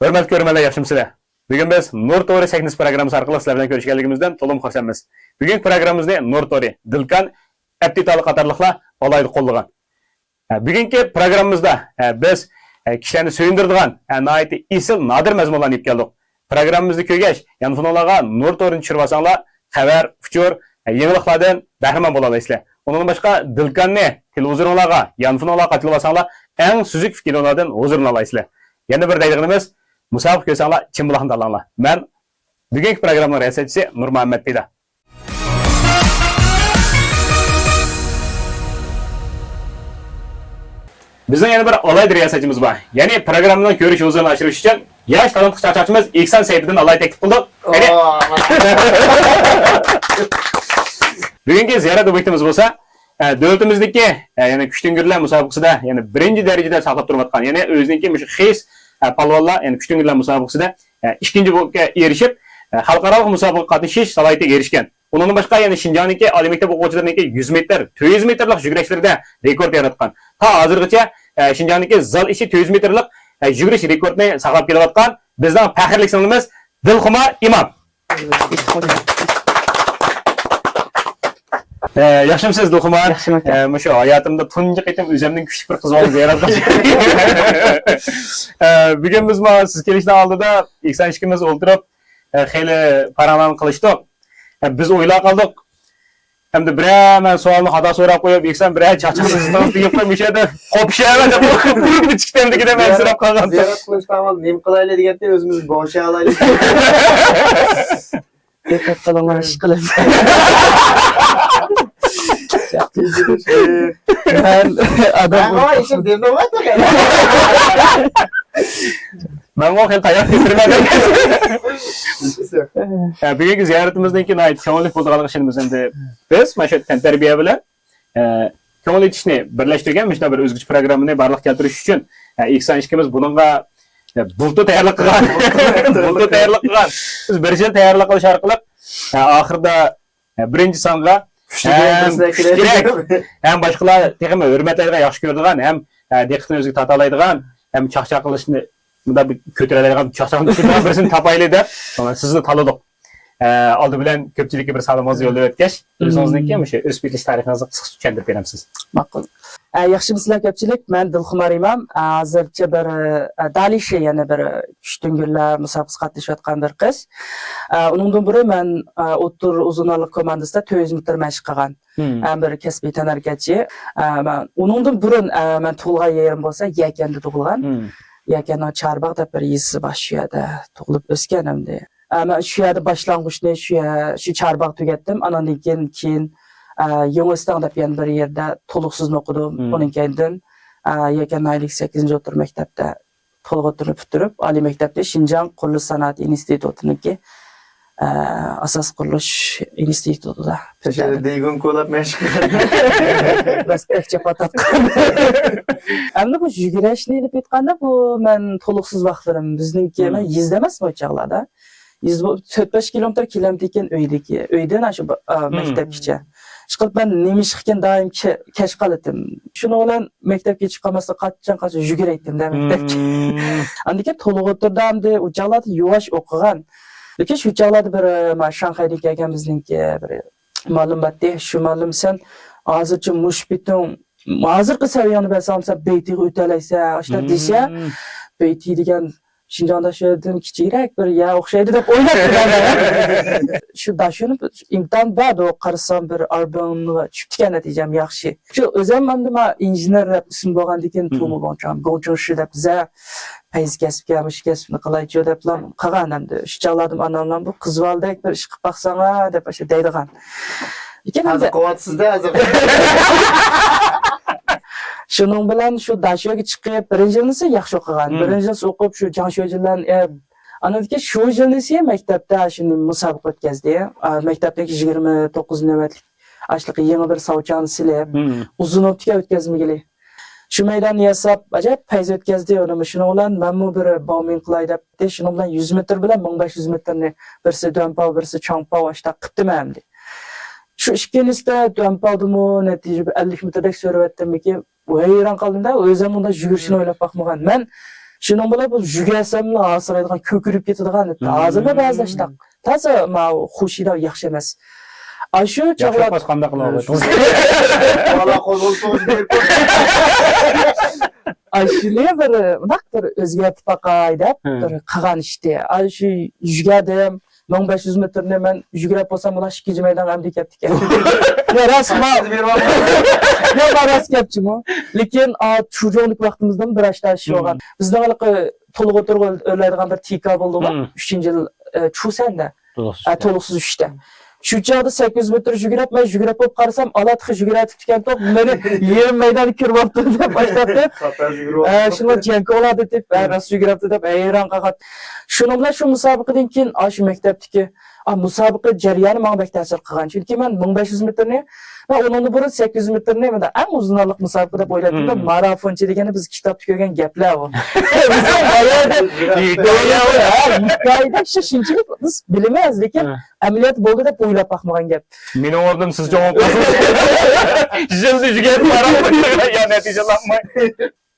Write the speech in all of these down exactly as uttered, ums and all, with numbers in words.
ھۆرمەتلىك كۆرۈرمەنلەر، ياخشىمۇسىلەر؟ بۈگۈن بىز نۇر تورى سەھنىسى پروگراممىسى ئارقىلىق سىلەر بىلەن كۆرۈشكەنلىكىمىزدىن تولىمۇ خۇرسەنمىز. بۈگۈنكى پروگراممىمىزنى نۇر تورى، دىلكان، ئەبدى تالى قاتارلىقلار ئالاھىدە قوللىغان. ھە، بۈگۈنكى پروگراممىمىزدا، ھە، بىز، ھە، كىشىلەرنى سۆيۈندۈرىدىغان، ھە، ناھايىتى ئېسىل، نادىر مەزمۇنلارنى ئېلىپ كەلدۇق. پروگراممىمىزنى كۆرگەچ، يانفونۇڭلارغا نۇر تورىنى چۈشۈرۈۋالساڭلار، خەۋەر، ئۇچۇر، ھە، يېڭىلىقلاردىن بەھرىمەن بولالايسىلەر. ئۇنىڭدىن باشقا، دىلكاننى تېلېۋىزورۇڭلارغا، يانفونۇڭلارغا قاچىلىۋالساڭلار، ئەڭ سۈزۈك فىكىرلەردىن ھۇزۇرلىنالايسىلەر. يەنە بىر دەيدىغىنىمىز، مۇسابىقە كۆرسەڭلار، چىمبۇلاقنى تاللاڭلار. مەن بۈگۈنكى پروگراممىنىڭ رىياسەتچىسى نۇرمۇھەممەت پىدا. بىزنىڭ يەنە بىر ئالاھىدە رىياسەتچىمىز بار. يەنى پروگراممىنىڭ كۆرۈش ھۇزۇرىنى ئاشۇرۇش ئۈچۈن ياش تالانتلىق چاقچاقچىمىز ئېھسان سەيپىدىن ئالاھىدە تەكلىپ قىلدۇق. قېنى. بۈگۈنكى زىيارەت ئوبيېكتىمىز بولسا، ئە، دۆلىتىمىزدىكى، ئە، يەنى كۈچتۈڭگۈرلەر مۇسابىقىسىدە يەنى بىرىنچى دەرىجىدە ساقلاپ تۇرۇۋاتقان، يەنى ئۆزىنىڭكى مۇشۇ خېس، ئە، پالۋانلار، يەنى كۈچتۈڭگۈرلەر مۇسابىقىسىدە، ئە، ئىككىنچى بولۇشقا ئېرىشىپ، ئە، خەلقئارالىق مۇسابىقىگە قاتنىشىش سالاھىيىتىگە ئېرىشكەن. ئۇنىڭدىن باشقا يەنە شىنجاڭدىكى ئالىي مەكتەپ ئوقۇغۇچىلىرىنىڭكى يۈز مېتىر، تۆت يۈز مېتىرلىق يۈگۈرۈشلىرىدە رېكورت ياراتقان. تا ھازىرغىچە، ئە، شىنجاڭدىكى زال ئىچى تۆت يۈز مېتىرلىق، ئە، يۈگۈرۈش رېكورتىنى ساقلاپ كېلىۋاتقان بىزنىڭ پەخىرلىك سىڭلىمىز دىلخۇمار ئىمام. ئە، ياخشىمۇسىز، دىلخۇمار؟ ياخشىمەن. ئە، مۇشۇ ھاياتىمدا تۇنجى قېتىم ئۆزۈمنىڭ كۈچلۈك بىر قىز بالىنى زىيارەت قىلدىم. ئە، بۈگۈن بىز مانا سىز كېلىشنىڭ ئالدىدا ئېھسان ئىككىمىز ئولتۇرۇپ، ئە، خېلى پاراڭلارنى قىلىشتۇق. ئە، بىز ئويلاپ قالدۇق. ئەمدى بىرەر مەن سوئالنى خاتا سوراپ قويۇپ، ئېھسان بىرەر چاقچاق سۆزىنى تېگىپ قويۇپ، مۇشۇ يەردە قوپۇشايمەن دەپ، بۇرۇلۇپ چىقىپ كەتتى دېگەن ئەنسىرەپ قالغان. زىيارەت قىلىشتا ئاۋۋال نېمە قىلايلى دېگەندە، ئۆزىمىز بوشىيالايلى. دىققەت قىلىڭلار، ئىشقىلىپ. مەن ئادەم مەن ئۇ ئىشىم دېمەۋاتىمەن. مەنمۇ خېلى تاياق كۆتۈرمەن. ھە، بۈگۈنكى زىيارىتىمىزنىڭكى ناھايىتى كۆڭۈللۈك بولىدىغانلىقىغا ئىشىنىمىز. ئەمدى بىز مانا شۇ تەنتەربىيە بىلەن، ئە، كۆڭۈل ئېچىشنى بىرلەشتۈرگەن مۇشۇنداق بىر ئۆزگىچە پروگراممىنى بارلىققا كەلتۈرۈش ئۈچۈن، ئە، ئېھسان ئىككىمىز بۇنىڭغا، ئە، بۇلتۇر تەييارلىق قىلغان. بۇلتۇر تەييارلىق قىلغان. بىز بىر يىل تەييارلىق قىلىش ئارقىلىق، ئە، ئاخىرىدا، ئە، بىرىنچى سانغا كۈچلۈك ھەم بولسا كېرەك. كۈچلۈك ھەم باشقىلار تېخىمۇ ھۆرمەتلەيدىغان، ياخشى كۆرىدىغان ھەم، ئە، دىققىتىنى ئۆزىگە تارتالايدىغان ھەم چاقچاق قىلىشنى مۇنداق بىر كۆتۈرەلەيدىغان، چاقچاقنى چۈشۈرىدىغان بىرسىنى تاپايلى دەپ، سىزنى تاللىدۇق. ئە، ئالدى بىلەن كۆپچىلىككە بىر سالىمىڭىزنى يوللاپ ئۆتكەچ، ئۆزىڭىزنىڭكى مۇشۇ ئۆسۈپ يېتىلىش تارىخىڭىزنى قىسقىچە چۈشەندۈرۈپ بېرەمسىز؟ ماقۇل. ئە، ياخشىمۇسىلەر كۆپچىلىك؟ مەن دىلخۇمار ئىمام. ئە، ھازىرچە بىر، ئە، دالىشى، يەنى بىر كۈچتۈڭگۈرلەر مۇسابىقىسىگە قاتنىشىۋاتقان بىر قىز. ئە، ئۇنىڭدىن بۇرۇن مەن، ئە، ئوتتۇرا ئۇزۇن ئارىلىق كوماندىسىدا تۆت يۈز مېتىر مەشىق قىلغان. ھەم بىر كەسپىي تەنھەرىكەتچى. ئە، مەن، ئۇنىڭدىن بۇرۇن، ئە، مەن تۇغۇلغان يېرىم بولسا يەكەندە تۇغۇلغان. يەكەننىڭ چارباغ دەپ بىر يېزىسى بار، شۇ يەردە تۇغۇلۇپ ئۆسكەن ئەمدى. ئە، مەن شۇ يەردە باشلانغۇچنى شۇ يە-، شۇ چارباغ تۈگەتتىم. ئاناندىن كېيىن، كېيىن، ئە، يېڭى ئۆستەڭ دەپ يەنە بىر يەردە تولۇقسىزنى ئوقۇدۇم. ئۇنىڭ كەينىدىن، ئە، يەكەن ناھىيەلىك سەككىزىنچى ئوتتۇرا مەكتەپتە تولۇق ئوتتۇرىنى پۈتتۈرۈپ، ئالىي مەكتەپنى شىنجاڭ قۇرۇلۇش سانائەت ئىنستىتۇتىنىڭكى، ئە، ئاساس قۇرۇلۇش ئىنستىتۇتىدا پۈتتۈردۈم. دېگۇن كولاپ مەشىق قىلغان. بەس، بەك جاپا تارتقان. ئەمدى بۇ يۈگۈرۈشنى ئېلىپ ئېيتقاندا، بۇ مەن تولۇقسىز ۋاقىتلىرىم، بىزنىڭكى، مەن يېزىدا ئەمەسمۇ ئۇ چاغلاردا. يۈز، تۆت بەش كىلومېتىر كېلەمتىكىن ئۆيدىكى، ئۆيدىن ئاشۇ، ئا، مەكتەپكىچە. ئىشقىلىپ مەن نېمىشقىكىن دائىم كە-، كەچ قالاتتىم. شۇنىڭ بىلەن مەكتەپكە كېچىكىپ قالماسلىق، قاچان قالسا يۈگۈرەيتتىم-دە مەكتەپكە. ئاندىن كېيىن تولۇق ئوتتۇرىدا ئەمدى ئۇ چاغلاردا يۇۋاش ئوقۇغان. لېكىن شۇ چاغلاردا بىر، ما، شاڭخەيدىن كەلگەن بىزنىڭكى بىر مۇئەللىم بارتتى. شۇ مۇئەللىم، سەن ھازىرچە مۇشۇ پېتىڭ، ھازىرقى سەۋىيەڭنى بەرسەڭ، سەن بېيتىغا ئۆتەلەيسەن، ئاشۇنداق دېسە، بېيتى دېگەن شىنجاڭدا شۇ يەردىن كىچىكرەك بىر يەر ئوخشايدۇ دەپ ئويلاپ تۇرىمەن. شۇ داشۆنى ئىمتىھان بەردۇق، قارىسام بىر ئاربىڭغا چۈشۈپتىكەن، نەتىجەم ياخشى. شۇ ئۆزۈم ئەمدى ما ئىنژېنېر دەپ ئىسىم بولغاندىكىن، تومۇ گوڭچاڭ، گوڭچىڭ شۇ دەپ بىزە پەيزى كەسىپكە مۇشۇ كەسىپنى قىلايچۇ دەپلا قالغان ئەمدى. شۇ چاغلاردىمۇ ئاناملار بۇ قىز بالىدەك بىر ئىش قىلىپ باقساڭا دەپ ئاشۇ دەيدىغان. لېكىن ھازىر ئەمدى قىلىۋاتىسىز-دە ھازىر. شۇنىڭ بىلەن شۇ داشۆگە چىقىپ، بىرىنچى يىلنىسى ياخشى ئوقۇغان. بىرىنچى يىلنىسى ئوقۇپ، شۇ جاڭ شۆجىن بىلەن، ئە، ئاندىن كېيىن شۇ يىلنىسى مەكتەپتە شۇنى مۇسابىقە ئۆتكەزدى. ئا، مەكتەپتىكى يىگىرمە توققۇز نۆۋەتلىك ئاشلىقى يېڭى بىر ساۋچاننى سېلىپ، ئۇزۇن بوپتىكەن ئۆتكەزمىگىلى. شۇ مەيداننى ياساپ، ئاجايىپ پەيز ئۆتكەزدى. ئۇنىمۇ شۇنىڭ بىلەن مەنمۇ بىر باۋمىڭ قىلاي دەپ، شۇنىڭ بىلەن يۈز مېتىر بىلەن مىڭ بەش يۈز مېتىرنى، بىرسى دۈەنپاۋ، بىرسى چاڭپاۋ، ئاشۇنداق قىپتىم ئەمدى. شۇ ئىككىنچىسىدە دۈەنپاۋدىمۇ نەتىجە بىر ئەللىك مېتىردەك سۆرىۋەتتىمكى، ۋەيران قالدىم-دە، ئۆزۈم ئۇنداق يۈگۈرۈشنى ئويلاپ باقمىغان. مەن شۇنىڭ بىلەن بۇ يۈگۈرسەملا ھاسىرايدىغان، كۆكىرىپ كېتىدىغان. ھازىرمۇ بەزىدە ئاشتاق تازا ماۋۇ خۇشىدا ياخشى ئەمەس. ئاشۇ چاغلار قانداق قىلىۋاتىسىز؟ بالا قوزغىلىپ تۇرۇش بېرىپ. ئاشۇنى بىر مۇنداق بىر ئۆزگەرتىپ باقاي دەپ بىر قىلغان ئىشتى. ئاشۇ يۈگۈردۈم. مىڭ بەش يۈز مېتىرنى مەن يۈگۈرۈپ بولسام، ئۇلار ئىككىنچى مەيدانغا ئەمدى كەپتىكەن. يا راست ما؟ يا ما راست گەپچىمۇ؟ لېكىن، ئا، چۇجۇڭلۇق ۋاقتىمىزدىمۇ بىر ئاشتا ئىش بولغان. بىزنىڭ ھېلىقى تولۇق ئوتتۇرىغا ئۆرلەيدىغان بىر تىكا بولدىغۇ، ئۈچىنچى يىل، ئە، چۇسەندە. ئە، تولۇقسىز ئۈچتە. شۇ چاغدا سەككىز يۈز مېتىر يۈگۈرۈپ، مەن يۈگۈرۈپ بولۇپ قارىسام، ئالا تېخى يۈگۈرۈۋېتىپتىكەنتۇق، مېنى يېرىم مەيدانغا كىرىۋاپتۇ دەپ باشلاپتۇ. خاتا يۈگۈرۈۋاتىپتۇ. ئە، شۇڭا جەڭكە ئۇلاردى دەپ، ئە، راست يۈگۈرۈپتۇ دەپ ھەيران قالغان. شۇنىڭ بىلەن شۇ مۇسابىقىدىن كېيىن، ئاشۇ مەكتەپتىكى ئا، مۇسابىقە جەريانى ماڭا بەك تەسىر قىلغان. چۈنكى مەن مىڭ بەش يۈز مېتىرنى، مەن ئۇنىڭدىن بۇرۇن سەككىز يۈز مېتىرنى مۇنداق ئەڭ ئۇزۇن ئارىلىق مۇسابىقە دەپ ئويلايتتىم. مارافونچى دېگەننى بىز كىتابتا كۆرگەن گەپلەر ئۇ. بىزنىڭ باياقى ھېكايە، ھېكايىدە شۇ شۇنچىلىك بىز بىلىمىز، لېكىن ئەمەلىيەتتە بولدى دەپ ئويلاپ باقمىغان گەپ. مېنىڭ ئورنۇمدا سىز چوڭ بولۇپ قالسىڭىز. يىلدا يۈگۈرۈپ مارافونچى يا نەتىجە ئالالماي.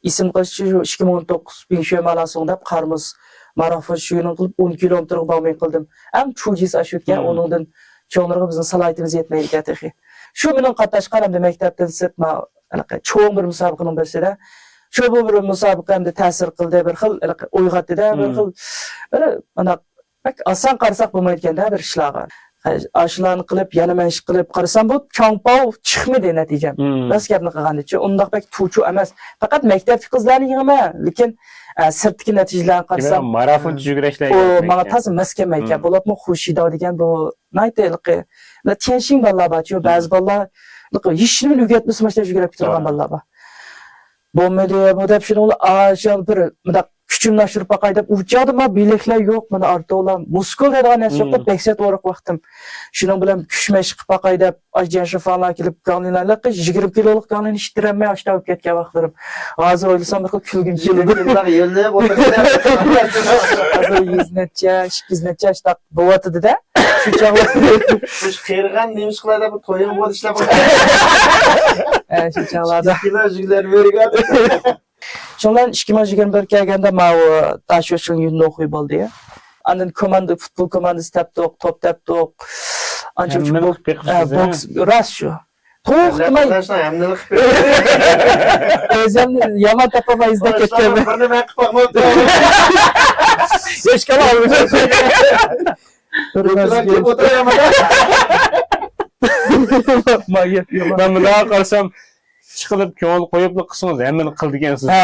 ئېسىمگە كېلىشىچە، شۇ ئىككى مىڭ ئون توققۇز بىڭشۈەن مارافون دەپ قارىمۇز مارافون شۇيىنىڭ قىلىپ، ئون كىلومېتىرغا بارماي قىلدىم. ئەڭ چۇجىسى ئاشۇ ئىكەن، ئۇنىڭدىن چوڭلىرىغا بىزنىڭ سالاھىيىتىمىز يەتمەيدىكەن تېخى. شۇ مېنىڭ قاتناشقان ھەمدە مەكتەپتىن سىرت ما-، ھېلىقى چوڭ بىر مۇسابىقىنىڭ بىرسىدە، شۇ بۇ بىر مۇسابىقە ھەمدە تەسىر قىلدى، بىر خىل ھېلىقى ئويغاتتى-دە، بىر خىل بىر مانا بەك ئاسان قارىساق بولمايدىكەن-دە بىر ئىشلارغا. ئاشۇلارنى قىلىپ، يەنە مەن ئىش قىلىپ قارىسام، بۇ چاڭپاۋ چىقمىدى نەتىجەم. راست گەپنى قىلغاندىچۇ، ئۇنداق بەك تۇچۇ ئەمەس. پەقەت مەكتەپتىكى قىزلارنى يېڭىمەن، لېكىن، ئە، سىرتتىكى نەتىجىلەرنى قارىسام، مارافونچە يۈگۈرۈشلەر ئۇ ماڭا تازا مەس كەلمەيدىكەن. بولۇپمۇ خۇشىداۋ دېگەن بۇ ناھايىتى ھېلىقى، تيەنشىن بالىلار بارچۇ، بەزى بالىلار ھېلىقى ھېچنېمىنى ئۆگەتمىسە ماشىنا يۈگۈرۈپ كېتىدىغان بالىلار بار. بولمىدى بۇ دەپ شۇنىڭ بىلەن ئاشۇ بىر مۇنداق كۈچۈمنى ئاشۇرۇپ باقاي دەپ، ئۇ چاغدا مانا بىلەكلەر يوق، مانا ئارتولا، مۇسكۇل دەيدىغان نەرسە يوق دەپ، بەك سەت ئورۇق ۋاقتىم. شۇنىڭ بىلەن كۈچ مەشىق قىلىپ باقاي دەپ، ئاشۇ جيەنشىفاڭلار كېلىپ، گاڭلىنلارلىق يىگىرمە كىلولۇق گاڭلىنى ئىتتىرەلمەي ئاشۇنداق بولۇپ كەتكەن ۋاقىتلىرىم. ھازىر ئويلىسام بىر خىل كۈلگۈم كېلىدۇ. يىلدا يۆلىنىپ ئولتۇرسا. ھازىر يۈز نەچچە، ئىككى يۈز نەچچە ئاشۇنداق بولۇۋاتىدۇ-دە. شۇ چاغلار. مۇشۇ قېرىغان نېمىشقىلار دەپ تويۇڭ بولۇشلاپ. ئە، شۇ چاغلاردا. ئىككى كىلو يۈگلەر بېرىگەن. شۇنىڭ بىلەن ئىككى مىڭ يىگىرمە بىر كەلگەندە ماۋۇ داشۆشىڭ يۈندوخۇي بولدى. ئاندىن كوماندا، پۇتبول كوماندىسى تەپتۇق، توپ تەپتۇق. ئانچە ھەممىنى بوك-، قىلىپ بېقىپسىز، ھە؟ بوكس، راست شۇ. توختىماي. ئۆزۈمنى يامان تاپالماي ئىزدەپ كەتكەنمەن. بىرنى مەن قىلىپ باقماپتىمەن. ھېچ كىم ئالمىدى. بىر مەزگىل. مەن مۇنداق قارىسام، ئىشقىلىپ كۆڭۈل قويۇپلا قىلسىڭىز، ھەممىنى قىلىدىكەنسىز. ھە،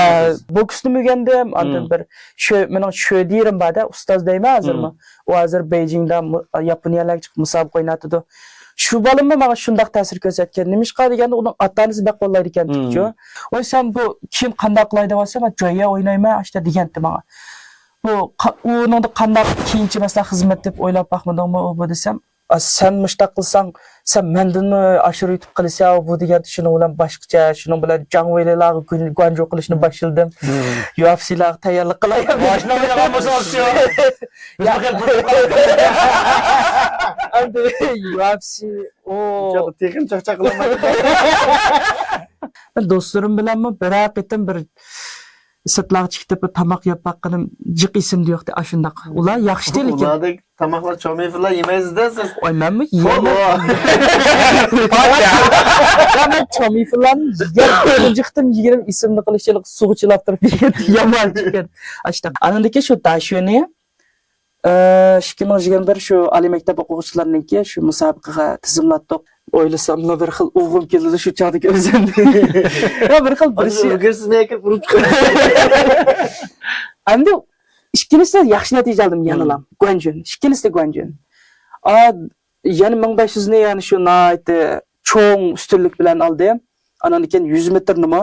بوكسنىمۇ ئۆگەندىم، ئاندىن بىر شۆ-، مېنىڭ شۆدىرىم بار-دە، ئۇستاز دەيمەن ھازىرمۇ. ئۇ ھازىر بېيجىڭدا مۇ-، ياپونىيەلەرگە چىقىپ مۇسابىقە ئويناۋاتىدۇ. شۇ بالىمۇ ماڭا شۇنداق تەسىر كۆرسەتكەن. نېمىشقا دېگەندە، ئۇنىڭ ئاتا-ئانىسى بەك قوللايدىكەنتىكچۇ. ۋاي، سەن بۇ كىم قانداق قىلاي دەۋاتسا، مەن جۇەييە ئوينايمەن، ئاشتا دېگەنتى ماڭا. بۇ قا-، ئۇنىڭدا قانداق كېيىنچە مەسىلەن خىزمەت دەپ ئويلاپ باقمىدىڭمۇ ئۇ بۇ دېسەم، ئا، سەن مۇشتاق قىلساڭ، سەن مەندىنمۇ ئاشۇرۇۋېتىپ قىلىسەن بۇ دېگەنتى. شۇنىڭ بىلەن باشقىچە، شۇنىڭ بىلەن جاڭ ۋېيلىلارغا گۇن-، گۇەنجۇ قىلىشنى باشلىدىم. يۇئېفسىلارغا تەييارلىق قىلاي. ماشىنا ئوينىغان بولسا ئاشۇ. بىز بىر خىل بولۇپ قالدۇق. ئەمدى يۇئېفسى، ئۇ. تېخىمۇ چاقچاق قىلالمايدۇ. مەن دوستلىرىم بىلەنمۇ بىرەر قېتىم بىر سىرتلارغا چىقىپ بىر تاماق يەپ باققىنىم جىق ئېسىمدە يوقتى، ئاشۇنداق. ئۇلار ياخشىتى لېكىن. ئۇلاردەك تاماقلار چومىفىللار يېمەيسىز-دە سىز. ئاي، مەنمۇ يېمەيمەن. يا، مەن چومىفىللارنى يېگەن، تۇنجى قېتىم يېگىنىم ئېسىمدە قېلىشچىلىق سۇغا چىلاپ تۇرۇپ يېگەن يامان ئىكەن. ئاشۇنداق. ئاندىن كېيىن شۇ داشۆنى، ئى، ئىككى مىڭ يىگىرمە بىر شۇ ئالىي مەكتەپ ئوقۇغۇچىلىرىنىڭكى شۇ مۇسابىقىگە تىزىملاتتۇق. ئويلىساملا بىر خىل ئۇرغۇم كېلىدۇ شۇ چاغدىكى ئۆزۈمنى. يا، بىر خىل بىر شەي. ئۈلگۈرسىز مەن كىرىپ ئۇرۇپ چىقىمەن. ئەمدى ئىككىنچىسىدە ياخشى نەتىجە ئالدىم يەنىلا. گۇەنجۈن. ئىككىنچىسىدە گۇەنجۈن. ئا، يەنە مىڭ بەش يۈزنى يەنە شۇ ناھايىتى چوڭ ئۈستۈنلۈك بىلەن ئالدىم. ئاندىن كېيىن يۈز مېتىرنىمۇ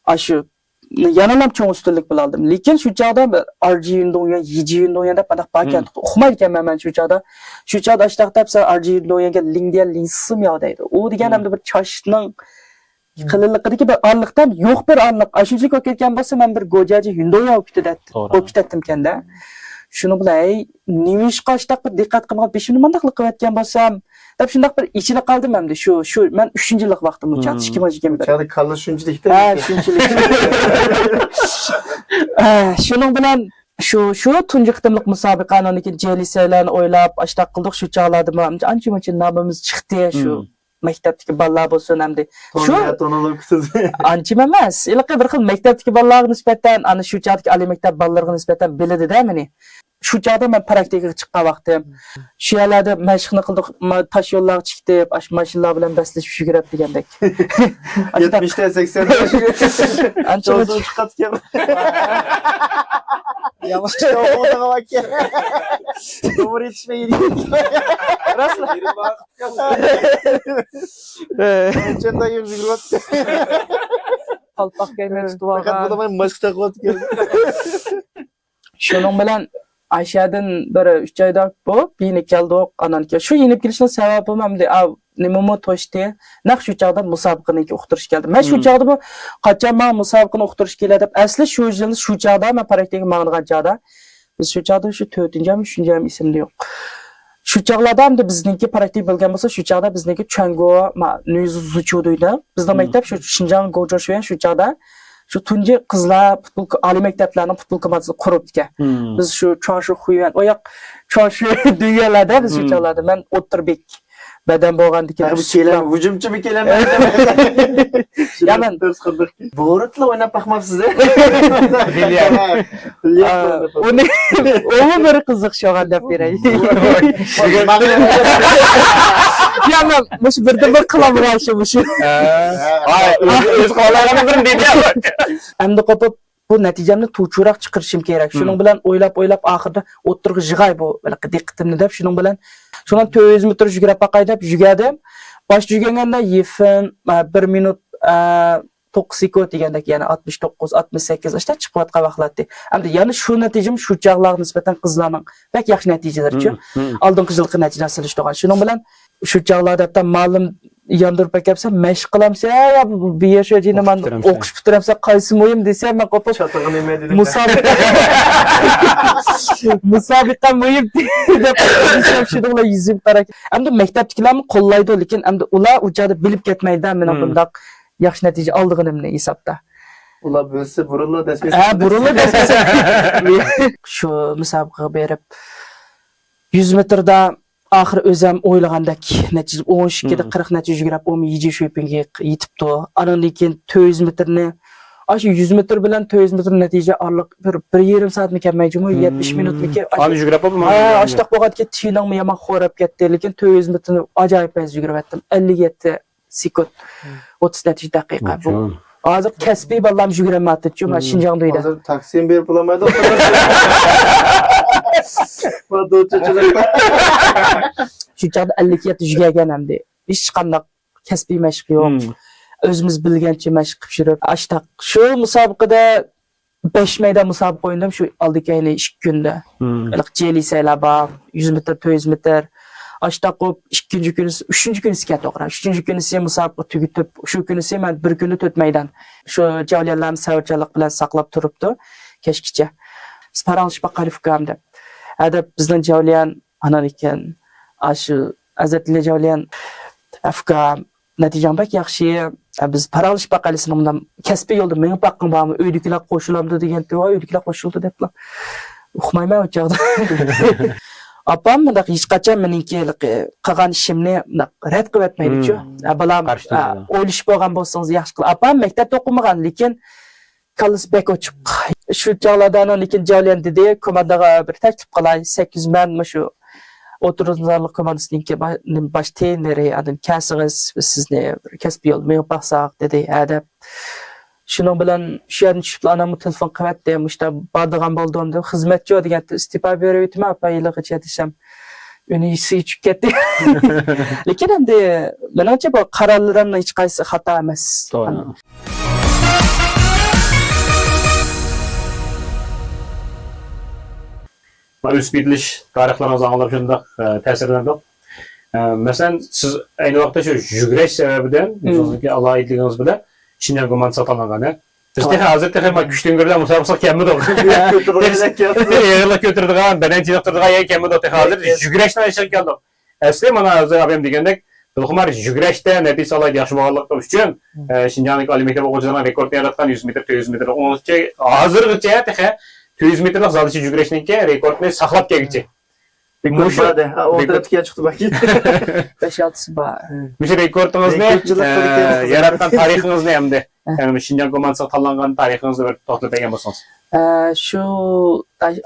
ئاشۇ يەنىلا چوڭ ئۈستۈنلۈك بىلەن ئالدىم. لېكىن شۇ چاغدا بىر ئارجى يۈندوڭيۈەن، يىجى يۈندوڭيۈەن دەپ مانداق باركەن. ئۇقمايدىكەنمەن مەن شۇ چاغدا. شۇ چاغدا ئاشتاق دەپ سەن ئارجى يۈندوڭيۈەنگە لىڭدىيەن لىڭسىمياۋ دەيدۇ. ئۇ دېگەن ئەمدى بىر چاچنىڭ قېلىنلىقىدىكى بىر ئارىلىقتا يوق بىر ئارىلىق. ئاشۇنچىلىك بولۇپ كېتىكەن بولسا، مەن بىر گوجياجى يۈندوڭيۈەن بولۇپ كېتىدەتتىم. بولۇپ كېتەتتىمكەن-دە. شۇنىڭ بىلەن، ھەي، نېمىشقا ئاشتاق بىر دىققەت قىلمىغان، بېشىمنى مانداقلا قىلىۋەتكەن بولسام، دەپ شۇنداق بىر ئېچىنىپ قالدىم ئەمدى. شۇ، شۇ مەن ئۈچىنچى يىللىق ۋاقتىم، ئۇ چاغدا ئىككى مىڭ يىگىرمە بىر. چاغدا كاللا شۇنچىلىك. ھە، شۇنچىلىك. ھە، شۇنىڭ بىلەن شۇ، شۇ تۇنجى قېتىملىق مۇسابىقە، ئاندىن كېيىن جيەنلىسەيلەرنى ئويلاپ، ئاشتاق قىلدۇق. شۇ چاغلاردا ئانچە مۇنچە نامىمىز چىقتى. شۇ مەكتەپتىكى بالىلار بولسۇن، ئەمدى شۇ ئانچىمۇ ئەمەس. ھېلىقى بىر خىل مەكتەپتىكى بالىلارغا نىسبەتەن، ئانا شۇ چاغدىكى ئالىي مەكتەپ بالىلىرىغا نىسبەتەن بىلىدۇ-دە مېنى. شۇ چاغدا مەن پراكتىكىغا چىققان ۋاقتىم. شۇ يەرلەردە مەشىقنى قىلدۇق، ما-، تاش يوللارغا چىقتىپ، ئاشۇ ماشىنىلار بىلەن بەسلىشىپ يۈگۈرەپ دېگەندەك. يەتمىشتە، سەكسەندە. ئانچە چىقىپ كەتكەن. يامان. نومۇر يېتىشمەي. راستلا. قالپاق كىيمەي تۇتۇپ ئالغان. ماسكا تاقىۋاتىدىكەن. شۇنىڭ بىلەن ئاشەدىن بىر ئۈچ ئايدا بولۇپ يېنىپ كەلدۇق. ئانان كېيىن شۇ يېنىپ كېلىشنىڭ سەۋەبىمۇ ئەمدى، ئا، نېمىمۇ توشتى. نەق شۇ چاغدا مۇسابىقىنىڭكى ئۇقتۇرۇش كەلدى. مەن شۇ چاغدىمۇ قاچان ماڭا مۇسابىقىنى ئۇقتۇرۇش كېلە دەپ، ئەسلى شۇ يىلى شۇ چاغدا مەن پراكتىكىغا ماڭىدىغان چاغدا، بىز شۇ چاغدا شۇ تۆتىنچىمۇ، ئۈچىنچىمۇ ئېسىمدە يوق. شۇ چاغلاردا ئەمدى بىزنىڭكى پراكتىك بىلگەن بولسا، شۇ چاغدا بىزنىڭكى چۈەنگو، ما، نۈيزۇ زۇچۇ دېيدۇ. بىزنىڭ مەكتەپ شۇ شىنجاڭ گوجۇشۈەن شۇ چاغدا شۇ تۇنجى قىزلار پۇتبول، ئالىي مەكتەپلەرنىڭ پۇتبول كوماندىسىنى قۇرۇپتىكەن. بىز شۇ چۇەنشۇ خۇيۈەن، ئۇ ياق چۇەنشۇ دېگەنلەردە بىز شۇ چاغلاردا. مەن ئوتتۇرا بېك. بەدەن بولغاندىكىن ھە، بۇ كېلەم، ھۇجۇمچىمۇ كېلەم. يا مەن بورۇتلا ئويناپ باقماپسىز، ھە؟ بىليارد. بىليارد ئا، ئويناپ باقماپسىز. ئۇنى، ئۇمۇ بىر قىزىق شۇغان دەپ بېرەي. يا مەن مۇشۇ بىردىن بىر قىلامغان شۇ، مۇشۇ. ھە. ئاي، ئۆز، ئۆز قوللارغا بىر دېدى. ئەمدى قوپۇپ، بۇ نەتىجەمنى توچۇراق چىقىرىشىم كېرەك. شۇنىڭ بىلەن ئويلاپ، ئويلاپ، ئاخىرىدا ئوتتۇرىغا يىغاي بۇ ھېلىقى دىققىتىمنى دەپ، شۇنىڭ بىلەن، شۇنىڭ تۆت يۈز مېتىر يۈگۈرۈپ باقاي دەپ يۈگۈردۈم. باشتا يۈگۈرگەندە يېفىن، ئە، بىر مىنۇت، ئە، توققۇز سېكۇنت دېگەندەك، يەنى ئاتمىش توققۇز، ئاتمىش سەككىز ئاشتا چىقىۋاتقان ۋاقىتلاتتى. ئەمدى يەنە شۇ نەتىجەم شۇ چاغلارغا نىسبەتەن قىزلارنىڭ بەك ياخشى نەتىجىلىرىچۇ. ئالدىنقى يىلقى نەتىجىلەر سېلىشتۇرغان. شۇنىڭ بىلەن شۇ چاغلاردا ھەتتا مالىم ياندۇرۇپ ئەكەپسەن، مەشىق قىلامسەن يا بۇ بىر ياشاجىنى مانا ئوقۇش پۈتتۈرەمسەن، قايسى مۇھىم دېسە، مەن قوپۇپ چاتىقى نېمە دېدى؟ مۇسابىقە، مۇسابىقە مۇھىم دەپ دېسەم، شۇنىڭ بىلەن يۈزۈم قارا. ئەمدى مەكتەپتىكىلەرمۇ قوللايدۇ، لېكىن ئەمدى ئۇلار ئۇ چاغدا بىلىپ كەتمەيدۇ مېنىڭ بۇنداق ياخشى نەتىجە ئالىدىغىنىمنى ھېسابتا. ئۇلار بىلسە بۇرۇنلا دەسمىسە. ھە، بۇرۇنلا دەسمىسە. شۇ مۇسابىقىگە بېرىپ، يۈز مېتىردا ئاخىر ئۆزەم ئويلىغاندەك نەتىجە، ئون ئىككىدە قىرىق نەتىجە يۈگۈرۈپ، ئۇمۇ يىجى شۈيپىڭگە يېتىپتۇ. ئانىڭدىن كېيىن تۆت يۈز مېتىرنى، ئاشۇ يۈز مېتىر بىلەن تۆت يۈز مېتىر نەتىجە ئارىلىق بىر، بىر يېرىم سائەتمۇ كەلمەي جۇمۇ، يەتمىش مىنۇتمىكى. ئاشۇ، ئانى يۈگۈرۈپ بولدىمۇ؟ ھە، ئاشتاق بولغاندىكىن تېنىڭمۇ يامان خوراپ كەتتى، لېكىن تۆت يۈز مېتىرنى ئاجايىپ پەيز يۈگۈرۈۋەتتىم. ئەللىك يەتتە سېكۇنت، ئوتتۇز نەچچە دەقىقە بۇ. ھازىر كەسپىي بالىلارمۇ يۈگۈرەلمەيۋاتىدۇ، مانا شىنجاڭدا ئۆيدە. ھازىر تاكسىمۇ بېرىپ بولالمايدۇ. شۇ چاغدا ئەللىك يەتتە يۈگۈرگەن ئەمدى. ھېچقانداق كەسپىي مەشىق يوق. ئۆزىمىز بىلگەنچە مەشىق قىلىپ يۈرۈپ، ئاشتاق. شۇ مۇسابىقىدە بەش مەيدان مۇسابىقە ئوينىدىم شۇ ئالدى كەينى ئىككى كۈندە. ھېلىقى جيەنلىسەيلەر بار، يۈز مېتىر، تۆت يۈز مېتىر. ئاشتاق قوپ ئىككىنچى كۈنىسى، ئۈچىنچى كۈنىسى ئىكەن توغرا. ئۈچىنچى كۈنىسى مۇسابىقە تۈگىتىپ، شۇ كۈنىسى مەن بىر كۈندە تۆت مەيدان. شۇ جاۋلىيەنلەرمۇ سەۋرچانلىق بىلەن ساقلاپ تۇرۇپتۇ كەچكىچە. بىز پاراڭلىشىپ باقايلى ئۇكام دەپ. ھە دەپ بىزنىڭ جاۋلىيەن ئانان ئىكەن. ئاشۇ ئەزەتلى جاۋلىيەن، ئۇكام، نەتىجەڭ بەك ياخشى. بىز پاراڭلىشىپ باقايلى، سېنىڭ بىلەن كەسپىي يولدا مېڭىپ باققىڭ بارمۇ؟ ئۆيدىكىلەر قوشۇلامدۇ دېگەنتى. ۋاي، ئۆيدىكىلەر قوشۇلدى دەپلا. ئۇقمايمەن ئۇ چاغدا. ئاپام مۇنداق ھېچقاچان مېنىڭكى ھېلىقى قىلغان ئىشىمنى مۇنداق رەت قىلىۋەتمەيدىچۇ. ھە، بالام، قارشى تۇرمايدۇ. ئويلىشىپ بولغان بولسىڭىز ياخشى قىل. ئاپام مەكتەپتە ئوقۇمىغان، لېكىن كاللىسى بەك ئوچۇق. شۇ چاغلاردا ئانان لېكىن جاۋلىيەن دېدى، كوماندىغا بىر تەكلىپ قىلاي، سەككىز مەن مۇشۇ ئوتتۇرا ئىنتىزاملىق كوماندىسىنىڭكى با-، نېمە، باش ترېنېرى، ئاندىن كەلسىڭىز، بىز سىزنى بىر كەسپىي يولدا مېڭىپ باقساق، دېدى، ھە دەپ. شۇنىڭ بىلەن شۇ يەردىن چۈشۈپلا ئانامغا تېلېفون قىلىۋەتتىم، مۇشۇنداق بارىدىغان بولدۇم دەپ، خىزمەتچۇ دېگەن ئىستېپا بېرىۋېتىمەن، ئاپا، ھېلىغىچە دېسەم، ئۈنى يېسىگە چۈشۈپ كەتتى. لېكىن ئەمدى مېنىڭچە بۇ قارارلىرىمنىڭ ھېچقايسىسى خاتا ئەمەس. توغرا. مانا ئۆسۈپ يېتىلىش تارىخلىرىڭىزنى ئاڭلاپ شۇنداق، ئە، تەسىرلەندۇق. ئە، مەسىلەن، سىز ئەينى ۋاقىتتا شۇ يۈگۈرۈش سەۋەبىدىن، مم، ئۆزىڭىزنىڭكى ئالاھىدىلىكىڭىز بىلەن شىنجاڭ كوماندىسىغا تاللانغان، ھە؟ بىز توغرا. تېخى ھازىر تېخى ما كۈچتىن كۆرۈلگەن مۇسابىقىسىغا كەلمىدۇق. يېغىرلىق كۆتۈرىدىغان، بەدەن چېنىقتۇرىدىغان يەرگە كەلمىدۇق تېخى ھازىر. يۈگۈرۈشنىڭ ئىشىغا كەلدۇق. ئەسلى مانا ھازىر ئابايام دېگەندەك، دىلخۇمار يۈگۈرۈشتە نەتىجە ئالاھىدە ياخشى بولغانلىقى ئۈچۈن، ئە، شىنجاڭدىكى ئالىي مەكتەپ ئوقۇغۇچىلىرىنىڭ رېكورتنى ياراتقان يۈز مېتىر، تۆت يۈز مېتىر، ئۇنىڭغىچە ھازىرغىچە تېخى تۆت يۈز مېتىرلىق زال ئىچى يۈگۈرۈشنىڭكى رېكورتنى ساقلاپ كەلگۈچى. مۇشۇ بار-دە. ھە، ئوڭ تەرەپتىكى چىقتى باكى. بەش-ئالتىسى بار. مۇشۇ رېكورتىڭىزنى، رېكورتچىلىق ئە، قىلىپ كەلدىڭىز. ياراتقان تارىخىڭىزنى ھەمدە، ھە. يەنى شىنجاڭ كوماندىسىغا تاللانغان تارىخىڭىزنى بىر توختىلىپ بەرگەن بولسىڭىز. ئە، شۇ،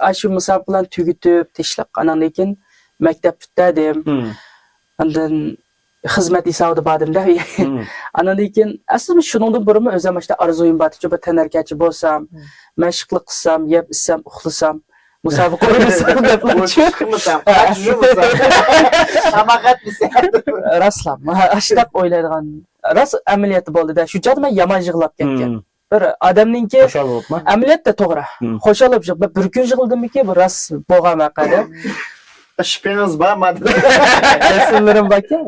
ئاشۇ مۇسابىقە بىلەن تۈگىتىپ، تىنچلىق، ئاناندىن كېيىن مەكتەپ پۈتتۈردۈم. مم. ئاندىن خىزمەت ھېسابىدا باردىم-دە. مم. ئاناندىن كېيىن، ئەسلىدە شۇنىڭدىن بۇرۇنمۇ ئۆزۈم ئاشتا ئارزۇيۇم بار، شۇ بىر تەنھەرىكەتچى بولسام، مم. مەشىقلىق قىلسام، يەپ ئىچسەم، ئۇخلىسام، مۇسابىقە ئوينىسام دەپ. بوش چىقمىسام، قاچ يۇمىسام، تاماق ئەتمىسەم. راستلا، ئاشۇنداق ئويلايدىغان، راست ئەمەلىيەتتە بولدى-دە. شۇ چاغدا مەن يامان يىغلاپ كەتكەن. مم. بىر ئادەمنىڭكى خۇشال بولۇپمۇ؟ ئەمەلىيەتتە توغرا. مم. خۇشال بولۇپ يىغ-، بىر، بىر كۈن يىغلىدىممىكى، بۇ راست بولغان ۋەقەدە. ئىشپىڭىز بارمۇ؟ رەسىملىرىم باركەن.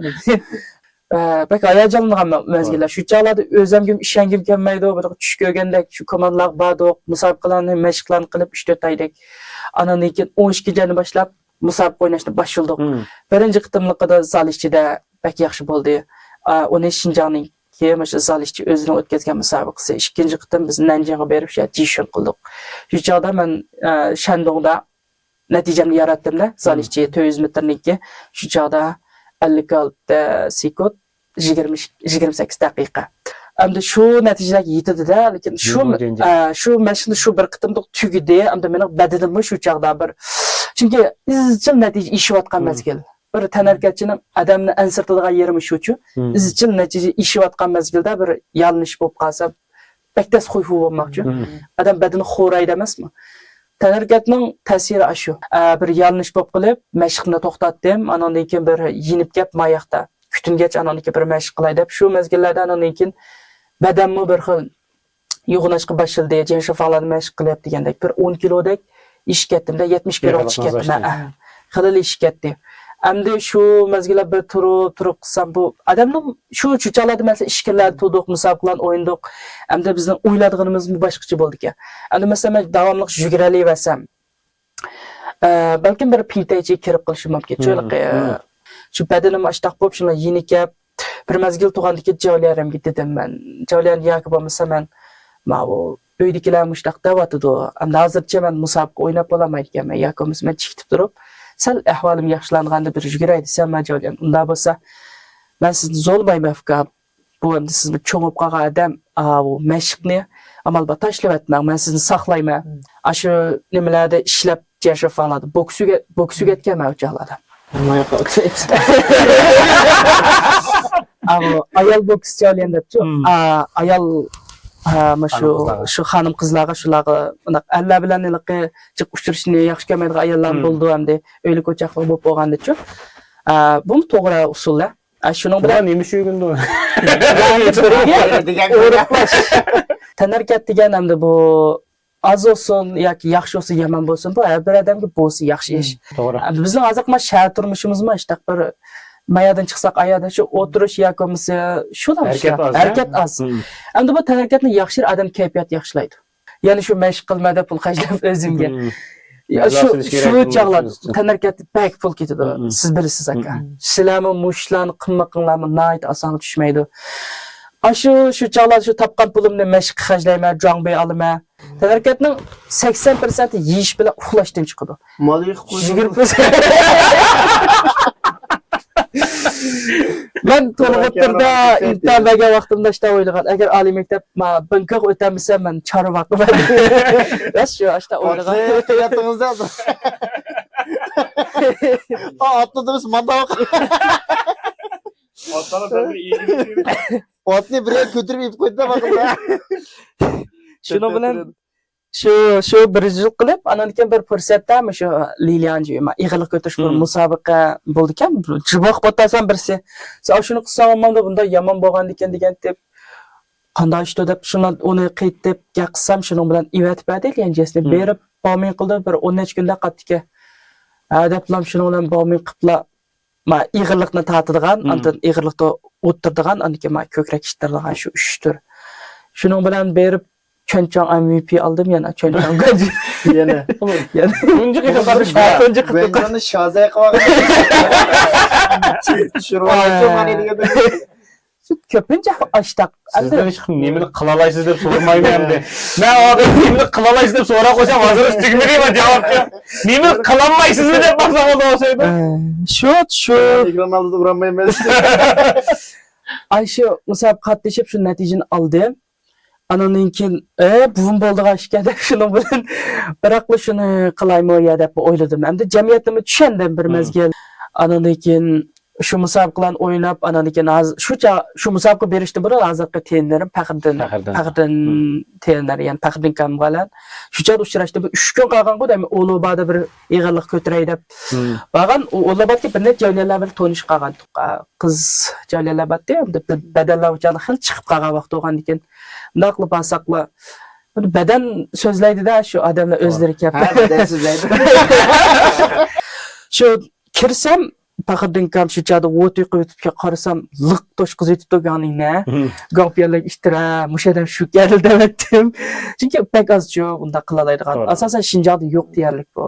ئە، بەك ھاياجانلانغان مە-، مەزگىللەر. شۇ چاغلاردا ئۆزۈمگىمۇ ئىشەنگۈم كەلمەيدۇ. بىر چۈش كۆرگەندەك شۇ كوماندىلارغا باردۇق، مۇسابىقىلەرنى، مەشىقلەرنى قىلىپ ئۈچ تۆت ئايدەك. ئاناندىن كېيىن ئون ئىككىنچى ئايدىن باشلاپ مۇسابىقە ئويناشنى باشلىدۇق. مم. بىرىنچى قېتىملىقىدا زال ئىچىدە بەك ياخشى بولدى. ئا، ئۇنى شىنجاڭنىڭكى مۇشۇ زال ئىچى ئۆزىنىڭ ئۆتكۈزگەن مۇسابىقىسى. ئىككىنچى قېتىم بىز نەنجىڭغا بېرىپ شۇ يەردە جىشۈن قىلدۇق. شۇ چاغدا مەن، ئە، شەندۇڭدا نەتىجەمنى ياراتتىم-دە، زال مم. ئىچى تۆت يۈز مېتىرنىڭكى. شۇ چاغدا ئەللىك ئالتە سېكۇنت، يىگىرمە، يىگىرمە سەككىز دەقىقە. ئەمدى شۇ نەتىجىلەرگە يېتىدۇ-دە، لېكىن شۇ، يىگىرمە ئۈچىنچى. ئە، شۇ مەشىقنى شۇ بىر قېتىملىق تۈگىدى. ئەمدى مېنىڭ بەدىنىممۇ شۇ چاغدا بىر، چۈنكى ئىزچىل نەتىجە ئېشىۋاتقان مم. مەزگىل. بىر تەنھەرىكەتچىنىڭ ئادەمنى ئەنسىرىتىدىغان يېرىمۇ شۇچۇ. مم. ئىزچىل نەتىجە ئېشىۋاتقان مەزگىلدە بىر يالىنىش بولۇپ قالسا، بەك تەس خۇي-خۇي بولماقچۇ. مم. ئادەم بەدىنى خورايدۇ ئەمەسمۇ؟ تەنھەرىكەتنىڭ تەسىرى ئاشۇ. ئە، بىر يالىنىش بولۇپ قېلىپ، مەشىقنى توختاتتىم. ئاناندىن كېيىن بىر يېنىپ كەپ، ماياقتا كۈتۈنگەچ، ئاناندىن كېيىن بىر مەشىق قىلاي دەپ، شۇ مەزگىللەردە ئاناندىن كېيىن بەدەنمۇ بىر خىل يوغىناشقا باشلىدى. جيەنشىفاڭلاردا مەشىق قىلىپ دېگەندەك، بىر ئون كىلودەك ئېشىپ كەتتىم-دە، يەتمىش كىلو ئېغىرلىقىڭىز ئېشىپ كەتتىم. ئاشتى. ھە، خېلىلا ئېشىپ كەتتى. ئەمدى شۇ مەزگىللەر بىر تۇرۇپ، تۇرۇپ قىلسام، بۇ ئادەمنىڭ شۇ، شۇ چاغلاردا مەسىلەن، ئىچكىرىلەردە تۇردۇق، مۇسابىقىلەرنى ئوينىدۇق. ئەمدى بىزنىڭ ئويلايدىغىنىمىزمۇ باشقىچە بولىدىكەن. ئەمدى مەسىلەن، مەن داۋاملىق يۈگۈرەلىۋەرسەم، ئە، بەلكىم بىر پىڭتەيچىگە كىرىپ قېلىشىم مۇمكىن. شۇ مم، ھېلىقى، مم. شۇ بەدىنىم ئاشتاق بولۇپ، شۇنداق يېنىكەپ، بىر مەزگىل تۇرغاندىن كېيىن جاۋليەنگە دېدىم مەن. جاۋليەن، ياكى بولمىسا مەن، ماۋۇ ئۆيدىكىلەر مۇشۇنداق دەۋاتىدۇ. ئەمدى ھازىرچە مەن مۇسابىقە ئويناپ بولالمايدىكەنمەن. ياكى بولمىسا مەن چېكىتىپ تۇرۇپ، سەل ئەھۋالىم ياخشىلانغاندا بىر يۈگۈرەي دېسەم، مەن جاۋليەن، ئۇنداق بولسا، مەن سىزنى زورلىمايمەن، ئۇكام. بۇ ئەمدى سىزمۇ چوڭ بولۇپ قالغان ئادەم، ئاۋۇ مەشىقنى ئامال بار تاشلىۋەتمەڭ، مەن سىزنى ساقلايمەن. مم. ئاشۇ نېمىلەردە ئىشلەپ، جيەنشىفاڭلاردا بوكس ئۆگە-، بوكس ئۆگەتكەنمەن ئۇ چاغلاردا. ئاۋۇ ئايال بوكس جاۋليەن دەپچۇ. مم. ئا، ئايال، ئا، مۇشۇ، خانىم-قىزلارغا. شۇ خانىم-قىزلارغا، شۇلارغا، بۇنداق ئەرلەر بىلەن ھېلىقى جىق ئۇچرىشىشنى ياخشى كۆرمەيدىغان ئاياللارمۇ مم. بولىدۇ ئەمدى. ئۆيلۈك ئوچاقلىق بولۇپ بولغاندىچۇ. ئا، بۇمۇ توغرا ئۇسۇل-دە. ئە، شۇنىڭ بىلەن نېمە ئىش ئۆگىنىدۇ؟ ئورۇقلاش. تەنھەرىكەت دېگەن ئەمدى بۇ ئاز بولسۇن ياكى ياخشى بولسۇن، يامان بولسۇن، بۇ ھەر بىر ئادەمگە بولسا ياخشى ئىش. مم، توغرا. ئەمدى بىزنىڭ ھازىرقى مانا شەھەر تۇرمۇشىمىزمۇ ئاشتاق بىر مايادىن چىقساق، ئايادا شۇ ئولتۇرۇش ياكى بولمىسا شۇلا ھەرىكەت ئىشلار. ئاز، ھەرىكەت ئە؟ ئاز. مم. ئەمدى بۇ تەنھەرىكەتنى ياخشى ئادەم كەيپىيات ياخشىلايدۇ. يەنە شۇ مەشىق قىلما دەپ پۇل خەجلەپ ئۆزۈمگە. مم. يا، شۇ، شۇ چاغلار تەنھەرىكەتتە بەك پۇل كېتىدۇ. مم. سىز بىلىسىز، ئاكا. مم. سىلەرمۇ مۇشۇلارنى قىلمىقىڭلارمۇ ناھايىتى ئاسانغا چۈشمەيدۇ. ئاشۇ، شۇ چاغلار شۇ تاپقان پۇلۇمنى مەشىققە خەجلەيمەن، جۇاڭبېي ئالىمەن. تەنھەرىكەتنىڭ سەكسەن پىرسەنتى يېيىش بىلەن ئۇخلاشتىن چىقىدۇ. مال يېقىپ قويدۇم. يىگىرمە پىرسەنت. مەن تولغا ئوتتۇرىدا ئىمتىھان بەرگەن ۋاقتىمدا ئاشتا ئويلىغان، ئەگەر ئالىي مەكتەپ، ما، بېنكوك ئۆتەلمىسەم، مەن چارۋا باقىمەن. راست شۇ، ئاشتا ئويلىغان. ئاتلىدىڭىز-دە. ئاتلىدىڭىز، مانداق. ئاتنى بىر يەرگە كۆتۈرۈپ ئېلىپ قويدى-دە، باقىمەن. شۇنىڭ بىلەن شۇ، شۇ بىر يىل قىلىپ، ئانان كېيىن بىر پۇرسەتتە مۇشۇ لىلياڭجۈ، ما، ئېغىرلىق كۆتۈرۈش بىر مم. مۇسابىقە بولىدىكەن. جىباق باتاسان بىرسى. سەن شۇنى قىلساڭ بولمامدۇ، بۇنداق يامان بولغاندىكەن دېگەنتىپ. قانداق ئىشتۇ دەپ، شۇنى ئۇنى قېيتىپ گەپ قىلسام، شۇنىڭ بىلەن ئېۋەتىپ بەردى ليەنجيەسنى. مم. بېرىپ، بامىن قىلدى، بىر ئون نەچچە كۈندە قاپتىكەن. ھە دەپلام شۇنىڭ بىلەن بامىن قىپلا. ما، ئېغىرلىقنى تارتىدىغان، مم. ئاندىن ئېغىرلىقتا ئولتۇرىدىغان، ئاندىن كېيىن ما، كۆكرەك ئىتتىرىدىغان شۇ ئۈچ تۈر. شۇنىڭ بىلەن بېرىپ، چۆنچاڭ ئەم ۋى پى ئالدىم يەنە، چۆنچاڭ گۇەنجى. يەنە. يەنە. تۇنجى قېتىم بارىش بار. تۇنجى قېتىم. گۇەنجىنى شازاي قىلىۋالغان. چۈشۈرۈۋالىڭچۇ مانا دېگەندەك. كۆپىنچە ئاشتاق. سىزدىن ھېچ نېمىنى قىلالايسىز دەپ سورىمايمەن ئەمدى. مەن ئادەم نېمىنى قىلالايسىز دەپ سوراپ قويسام، ھازىر ئۈستۈگە مېنىڭ جاۋابقا. نېمىنى قىلالمايسىزمۇ دەپ باشلىغان ئوخشايدۇ. شۇ شۇ. ئېكران ئالدىدا ئۇرالمايمەن. ئاي شۇ مۇسابىقە قاتنىشىپ شۇ نەتىجىنى ئالدىم. ئانىڭدىن كېيىن ئە بۇم بولىدىغان ئىشكەن دەپ شۇنىڭ بىلەن بىراقلا شۇنى قىلايمۇ يا دەپ ئويلىدىم. ئەمدى جەمئىيەتنىمۇ چۈشەندىم بىر مەزگىل. ئانىڭدىن كېيىن شۇ مۇسابىقىلەرنى ئويناپ، ئانىڭدىن كېيىن ھازىر شۇ چاغ شۇ مۇسابىقە بېرىشتىن بۇرۇن ھازىرقى تېنېرىم پەخرىدىن، پەخرىدىن تېنېر، يەنى پەخرىدىن كامغا بىلەن شۇ چاغدا ئۇچراشتى. بىر ئۈچ كۈن قالغانغۇ دەيمەن، ئۇلۇبادا بىر ئېغىرلىق كۆتۈرەي دەپ بارغان. ئۇلۇبادىكى بىر نەچچە جەۋلەرلەر بىلەن تونۇشۇپ قالغانتۇق. قىز جەۋلەرلەر بارتى، بەدەنلەر ئۇ چاغدا خېلى چىقىپ قالغان ۋاقىت بولغاندىكىن، مۇنداقلا بارساقلا بەدەن سۆزلەيدىدە، شۇ ئادەملەر ئۆزلىرى كەپ. ھە، بەدەن سۆزلەيدۇ. شۇ كىرسەم، پەخرىدىن كام شۇ چاغدا ۋوت يېقىۋېتىپكەن، قارىسام لىق توشقۇزۇۋېتىپتۇ گاڭنىڭنى. گاڭ پىيالەك ئىتتىرە، مۇشۇ ئادەم شۇ كەل دەۋەتتىم. چۈنكى بەك ئازچۇ بۇنداق قىلالايدىغان. ئاساسەن شىنجاڭدا يوق دېيەرلىك بۇ.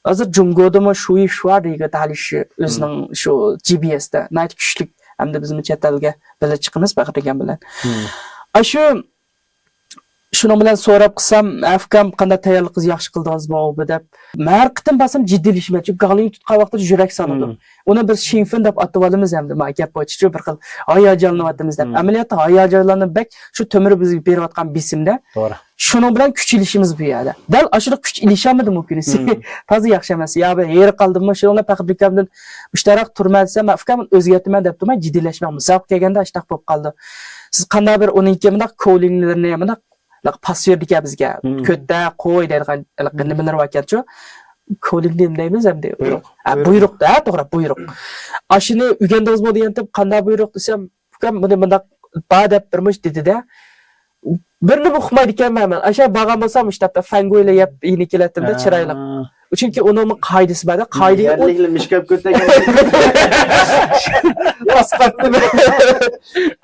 ھازىر جۇڭگودىمۇ شۇيى شۇا دېگەن تالىشى ئۆزىنىڭ شۇ جى بى ئېستا ناھايىتى كۈچلۈك. ئەمدى بىزمۇ چەت ئەلگە بىللە چىقىمىز پەخرىدىن كام بىلەن. ئاشۇ شۇنىڭ بىلەن سوراپ قىلسام، ئەفكام قانداق تەييارلىق قىلدى، ياخشى قىلدىڭىزمۇ ئۇ بۇ دەپ. مەن ھەر قېتىم بارسام جىددىيلىشىمەن، چۈنكى گاڭلىڭ تۇتقان ۋاقتىدا يۈرەك سالىدۇ. ئۇنى بىر شىنفېن دەپ ئاتىۋالىمىز ئەمدى، ما گەپ بويىچە بىر خىل ھاياجانلىنىۋاتىمىز دەپ. ئەمەلىيەتتە ھاياجانلىنىپ بەك شۇ تۆمۈر بىزگە بېرىۋاتقان بېسىمدە. شۇنىڭ بىلەن كۈچ ئېلىشىمىز بۇ يەردە. دەل ئاشۇنداق كۈچ ئېلىشالمىدىم ئۇ كۈنىسى. تازا ياخشى ئەمەس. يا بىر ھېرى قالدىممۇ، شۇنىڭ بىلەن پەخرىدىن كامدىن مۇشتاراق تۇرما دېسەم، مەن ئۇكام ئۆزگەرتىمەن دەپتۇ، مەن جىددىيلەشمەڭ، مۇسابىقە كەلگەندە ئاشتاق بولۇپ قالىدۇ. سىز قانداق بىر ئۇنىڭكى مۇنداق كولىنلىرىنى مۇنداق پاس بېرىدىكەن بىزگە. كۆتە، قوي دەيدىغان نېمىلىرى باركەنچۇ. كولىن نېمە دەيمىز ئەمدى؟ بۇيرۇق. ھە، بۇيرۇق، ھە، توغرا، بۇيرۇق. ئاشۇنى ئۆگەندىڭىزمۇ دېگەنتىم، قانداق بۇيرۇق دېسەم، ئۇكام بۇنى مۇنداق بار دەپ بىر مۇش دېدى-دە. بىرنېمە ئۇقمايدىكەنمەن مەن. ئاشۇ بارغان بولسام مۇشۇ تاپتا فەنگۇيلا يەپ يېنى كېلەتتىمدە، چىرايلىق. چۈنكى ئۇنىڭمۇ قائىدىسى بار-دە، قائىدىگە ئۇ يەرلىكلا مىشكاپ كۆتەرگەن.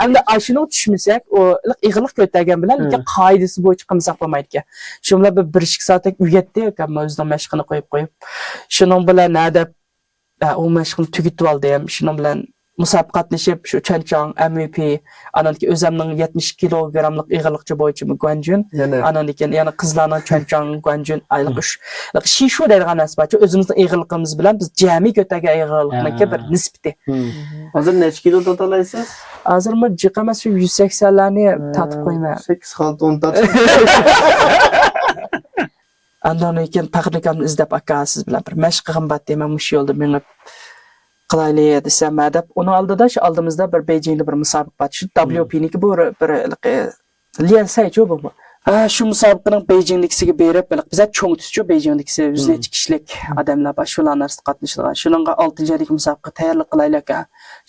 ئەمدى ئاشۇنىڭ چۈشمىسەك، ئۇ ئېغىرلىق كۆتەرگەن بىلەن، لېكىن قائىدىسى بويىچە قىلمىساق بولمايدىكەن. شۇ بىلەن بىر، بىر ئىككى سائەتتەك ئۆگەتتى ئۇكام ئۆزىنىڭ مەشقىنى قويۇپ قويۇپ. شۇنىڭ بىلەن ھە دەپ، ئۇ مەشقنى تۈگىتىۋالدىم. شۇنىڭ بىلەن مۇسابىقە قاتنىشىپ، شۇ چۈەنچاڭ، ئەم ۋى پى، ئانىڭدىن كېيىن ئۆزەمنىڭ يەتمىش كىلوگراملىق ئېغىرلىقچە بويىچە گۇەنجۈن، ئانىڭدىن كېيىن يەنە قىزلارنىڭ چۈەنچاڭ، گۇەنجۈن، ئايلىق ئۈچ، شىشۇ دەيدىغان نەرسە بارچۇ، ئۆزىمىزنىڭ ئېغىرلىقىمىز بىلەن بىز جەمئىي كۆتەرگەن ئېغىرلىقنىڭكى بىر نىسبىتى. ھازىر نەچچە كىلو تارتالايسىز؟ ھازىرمۇ جىق ئەمەس، شۇ يۈز سەكسەنلەرنى تارتىپ قويىمەن. سەككىز خالتا ئۇن تارتىپ. ئاندىن كېيىن پەخرىدىن كامنى ئىزدەپ، ئاكا، سىز بىلەن بىر مەشىق قىلغۇم بارتى، مەن مۇشۇ يولدا مېڭىپ قىلايلى دېسەم، ھە دەپ، ئۇنىڭ ئالدىدا، شۇ ئالدىمىزدا بىر بېيجىڭدا بىر مۇسابىقە بار. شۇ دابليۇ پى نىڭكى بۇ بىر، بىر ليەنسەيچۇ بۇ. ھە، شۇ مۇسابىقىنىڭ بېيجىڭدىكىسىگە بېرىپ، بىزە چوڭىتىشچۇ، بېيجىڭدىكىسى يۈز نەچچە كىشىلىك ئادەملەر بار، شۇلارنىڭ ئارىسىدا قاتنىشىدىغان. شۇنىڭغا ئالتىنچى ئايدىكى مۇسابىقىگە تەييارلىق قىلايلى، ئاكا.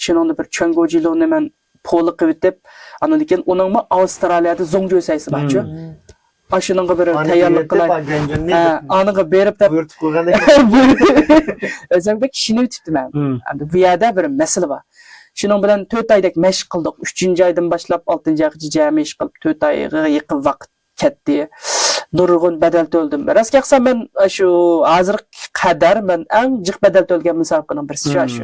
شۇنىڭدا بىر چۈەنگوجىلۇنى مەن پولى قىلىۋېتىپ، ئاندىن كېيىن ئۇنىڭمۇ ئاۋسترالىيەدە زوڭجۇ سەيسى بارچۇ. ئاشۇنىڭغا بىر تەييارلىق قىلاي. ئانىڭغا بېرىپ دەپ. ئۆزۈم بەك ئىشىنىۋېتىپتىمەن. ئەمدى بۇ يەردە بىر مەسىلە بار. شۇنىڭ بىلەن تۆت ئايدەك مەشىق قىلدۇق. ئۈچىنچى ئايدىن باشلاپ ئالتىنچى ئايغىچە جەمئىي ئىش قىلىپ، تۆت ئايغا يېقىن ۋاقىت كەتتى. نۇرغۇن بەدەل تۆلىدىم. راست گەپ قىلسام، مەن شۇ ھازىرغا قەدەر مەن ئەڭ جىق بەدەل تۆلىگەن مۇسابىقىنىڭ بىرسى شۇ، شۇ.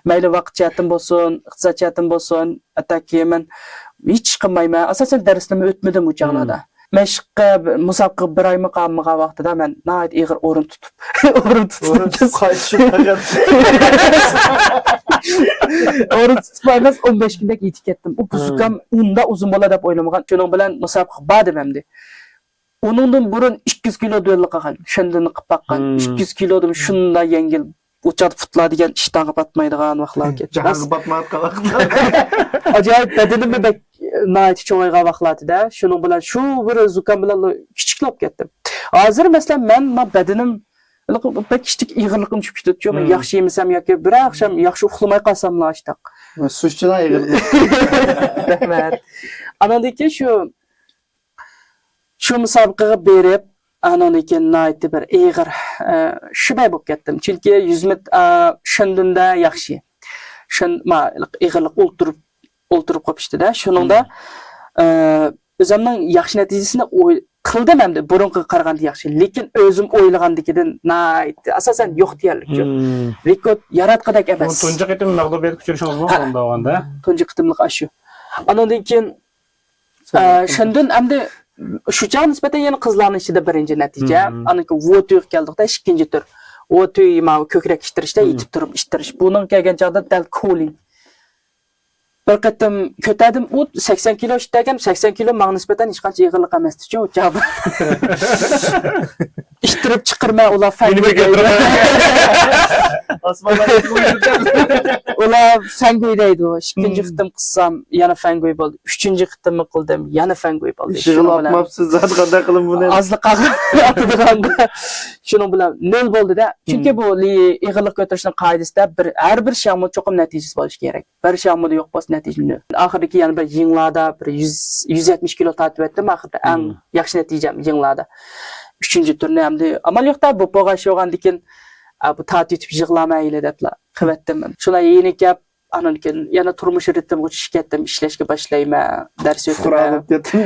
مەيلى ۋاقىت جەھەتتىن بولسۇن، ئىقتىساد جەھەتتىن بولسۇن، ھەتتاكى مەن ھېچ ئىش قىلمايمەن. ئاساسەن دەرسنىمۇ ئۆتمىدىم ئۇ چاغلاردا. مەشىققە، مۇسابىقىگە بىر ئايمۇ قالمىغان ۋاقتىدا مەن ناھايىتى ئېغىر ئورۇن تۇتۇپ، ئورۇن تۇتۇپ، ئورۇن تۇتۇپ ئەمەس، ئون بەش كۈندەك يېتىپ كەتتىم. ئۇ زۇكام ئۇنداق ئۇزۇن بولا دەپ ئويلىمىغان. شۇنىڭ بىلەن مۇسابىقىگە باردىم ئەمدى. ئۇنىڭدىن بۇرۇن ئىككى يۈز كىلو دۇئېلنى قىلغان، شەندىنى قىلىپ باققان. ئىككى يۈز كىلودىن شۇنداق يەڭگىل، ئۇ چاغدا پۇتلار دېگەن ئىشتانغا پاتمايدىغان ۋاقىتلار كەتتى. جاھانغا پاتمايۋاتقان ۋاقىتلار. ئاجايىپ بەدىنىممۇ بەك ناھايىتى چوڭايغان ۋاقىتلاردە، شۇنىڭ بىلەن شۇ بىر زۇكام بىلەن كىچىكلەپ كەتتىم. ھازىر مەسىلەن مەن ما بەدىنىم بەك كىچىك، ئېغىرلىقىم چۈشۈپ كېتىدۇ. مەن ياخشى يېمىسەم ياكى بىر ئاخشام ياخشى ئۇخلىماي قالساملا ئاشتاق. سۇ ئىچىدۇ ئېغىرلىق. رەھمەت. ئاناندىن كېيىن شۇ شۇ مۇسابىقىگە بېرىپ، ئانىڭدىن كېيىن ناھايىتى بىر ئېغىر، ئە، شۈبھە بولۇپ كەتتىم. چۈنكى يۈز مېتىر، ئە، شەندۇندا ياخشى. شەن-، ما، ئېغىرلىق ئولتۇرۇپ، ئولتۇرۇپ قوپۇشتىدە. شۇنىڭدا، ئە، ئۆزۈمنىڭ ياخشى نەتىجىسىنى ئوي-، قىلدىم ئەمدى، بۇرۇنقىغا قارىغاندا ياخشى. لېكىن ئۆزۈم ئويلىغاندىكىدىن ناھايىتى ئاساسەن يوق دېيەرلىك شۇ. رېكورت ياراتقۇدەك ئەمەس. تۇنجى قېتىم مەغلۇبىيەتكە ئۇچرىشىڭىزمۇ ھە. ئۇنداق بولغاندا؟ تۇنجى قېتىملىق ئاشۇ. ئانىڭدىن كېيىن، ئە، شۇندىن ئەمدى شۇ چاغ نىسبەتەن يەنە قىزلارنىڭ ئىچىدە بىرىنچى نەتىجە. ئانىڭكى ۋوتۈيغا كەلدۇقتا، ئىككىنچى تۈر. ۋوتۈي ماۋۇ كۆكرەك ئىتتىرىشتە يېتىپ تۇرۇپ ئىتتىرىش. بۇنىڭ كەلگەن چاغدا دەل كولىن. بىر قېتىم كۆتەردىم، ئۇ سەكسەن كىلو ئىتتەرگەن، سەكسەن كىلو ماڭا نىسبەتەن ھېچقانچە ئېغىرلىق ئەمەستىچۇ ئۇ چاغدا. ئىتتىرىپ چىقىرىمەن، ئۇلار فەنگۇي دەيدۇ. ئۇلار فەنگۇي دەيدۇ. ئىككىنچى قېتىم قىلسام، يەنە فەنگۇي بولدى. ئۈچىنچى قېتىممۇ قىلدىم، يەنا فەنگۇي بولدى. ئىشىغىلا ئاتماپسىز، زادى قانداق قىلىمەۇ بۇنى؟ ئازلا قالغان ئاتىدىغانغا. شۇنىڭ بىلەن نۆل بولدى-دە. چۈنكى بۇ لى ئېغىرلىق كۆتۈرۈشنىڭ قائىدىسىدە بىر، ھەر بىر شياڭمۇ چوقۇم نەتىجىسى بولۇشى كېرەك. بىر شياڭمۇدا يوق بولسا نەتىجە نۆل. ئاخىرىدىكى يەنە بىر يىڭلادا بىر يۈز، يۈز يەتمىش كىلو تارتىۋەتتىم ئاخىرىدا. ئەڭ ياخشى نەتىجەم يىڭلادا. ئۈچىنچى تۈرنى ئەمدى ئامال يوق-تا، بوپۇغا شۇغاندىكىن، ئا، بۇ تارتىۋېتىپ يىغلامەن ھېلى دەپلا قىلىۋەتتىم. شۇنىڭ يېنى كەپ، ئانىڭدىن كېيىن يەنە تۇرمۇش رىتىمىغا چۈشۈپ كەتتىم، ئىشلەشكە باشلايمەن، دەرس پۇقرا ئۆتىمەن. بولۇپ كەتتىم.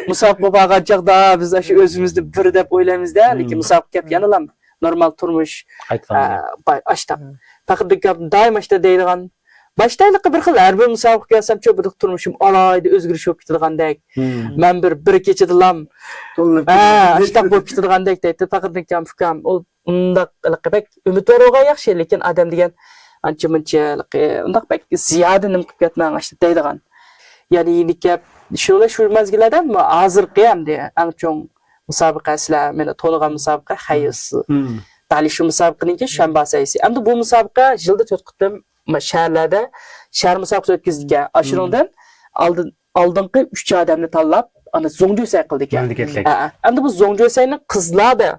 مۇسابىقە بولغان چاغدا بىز ئاشۇ ئۆزىمىزنى بىر دەپ ئويلايمىز-دە، لېكىن مۇسابىقە كەپ يەنىلا نورمال تۇرمۇش، قايتقان ئە، گەپ. باي-، ئاشتاق. پەخرىدىن ئاكام دائىم ئاشتا دەيدىغان، باشتا ھېلىقى بىر خىل ھەر بىر مۇسابىقىگە كەلسەمچۇ، بىر تۇرمۇشۇم ئالاھىدە ئۆزگىرىش بولۇپ كېتىدىغاندەك. مەن بىر، بىر كېچىدىلا، ھە، ئاشتاق بولۇپ كېتىدىغاندەك دەيتتى. پەخرىدىن ئاكام، ئۇكام، ئۇ ئۇنداق ھېلىقى بەك ئۈمىدۋار بولغان ياخشى، لېكىن ئادەم دېگەن ئانچە-مۇنچە ھېلىقى ئۇنداق بەك زىيادە نېمە قىلىپ كەتمەڭ ئاشتا دەيدىغان. يەنە يېنىك گەپ، شۇ، شۇ مەزگىللەردە ھازىرقى ئەمدى ئەڭ چوڭ مۇسابىقە، سىلەر مېنى تونۇغان مۇسابىقە خەيرسىز. دالى شۇ مۇسابىقىنىڭكى شەنبە سەيسى. ئەمدى بۇ مۇسابىقە يىلدا تۆت قېتىم شەھەرلەردە شەھەر مۇسابىقىسى ئۆتكۈزىدىكەن. ئاشۇنىڭدىن ئالدىن، ئالدىنقى ئۈچ ئادەمنى تاللاپ، ئانا زوڭجۈسەي قىلىدىكەن. ھە، ھە. ئەمدى بۇ زوڭجۈسەينىڭ قىزلاردا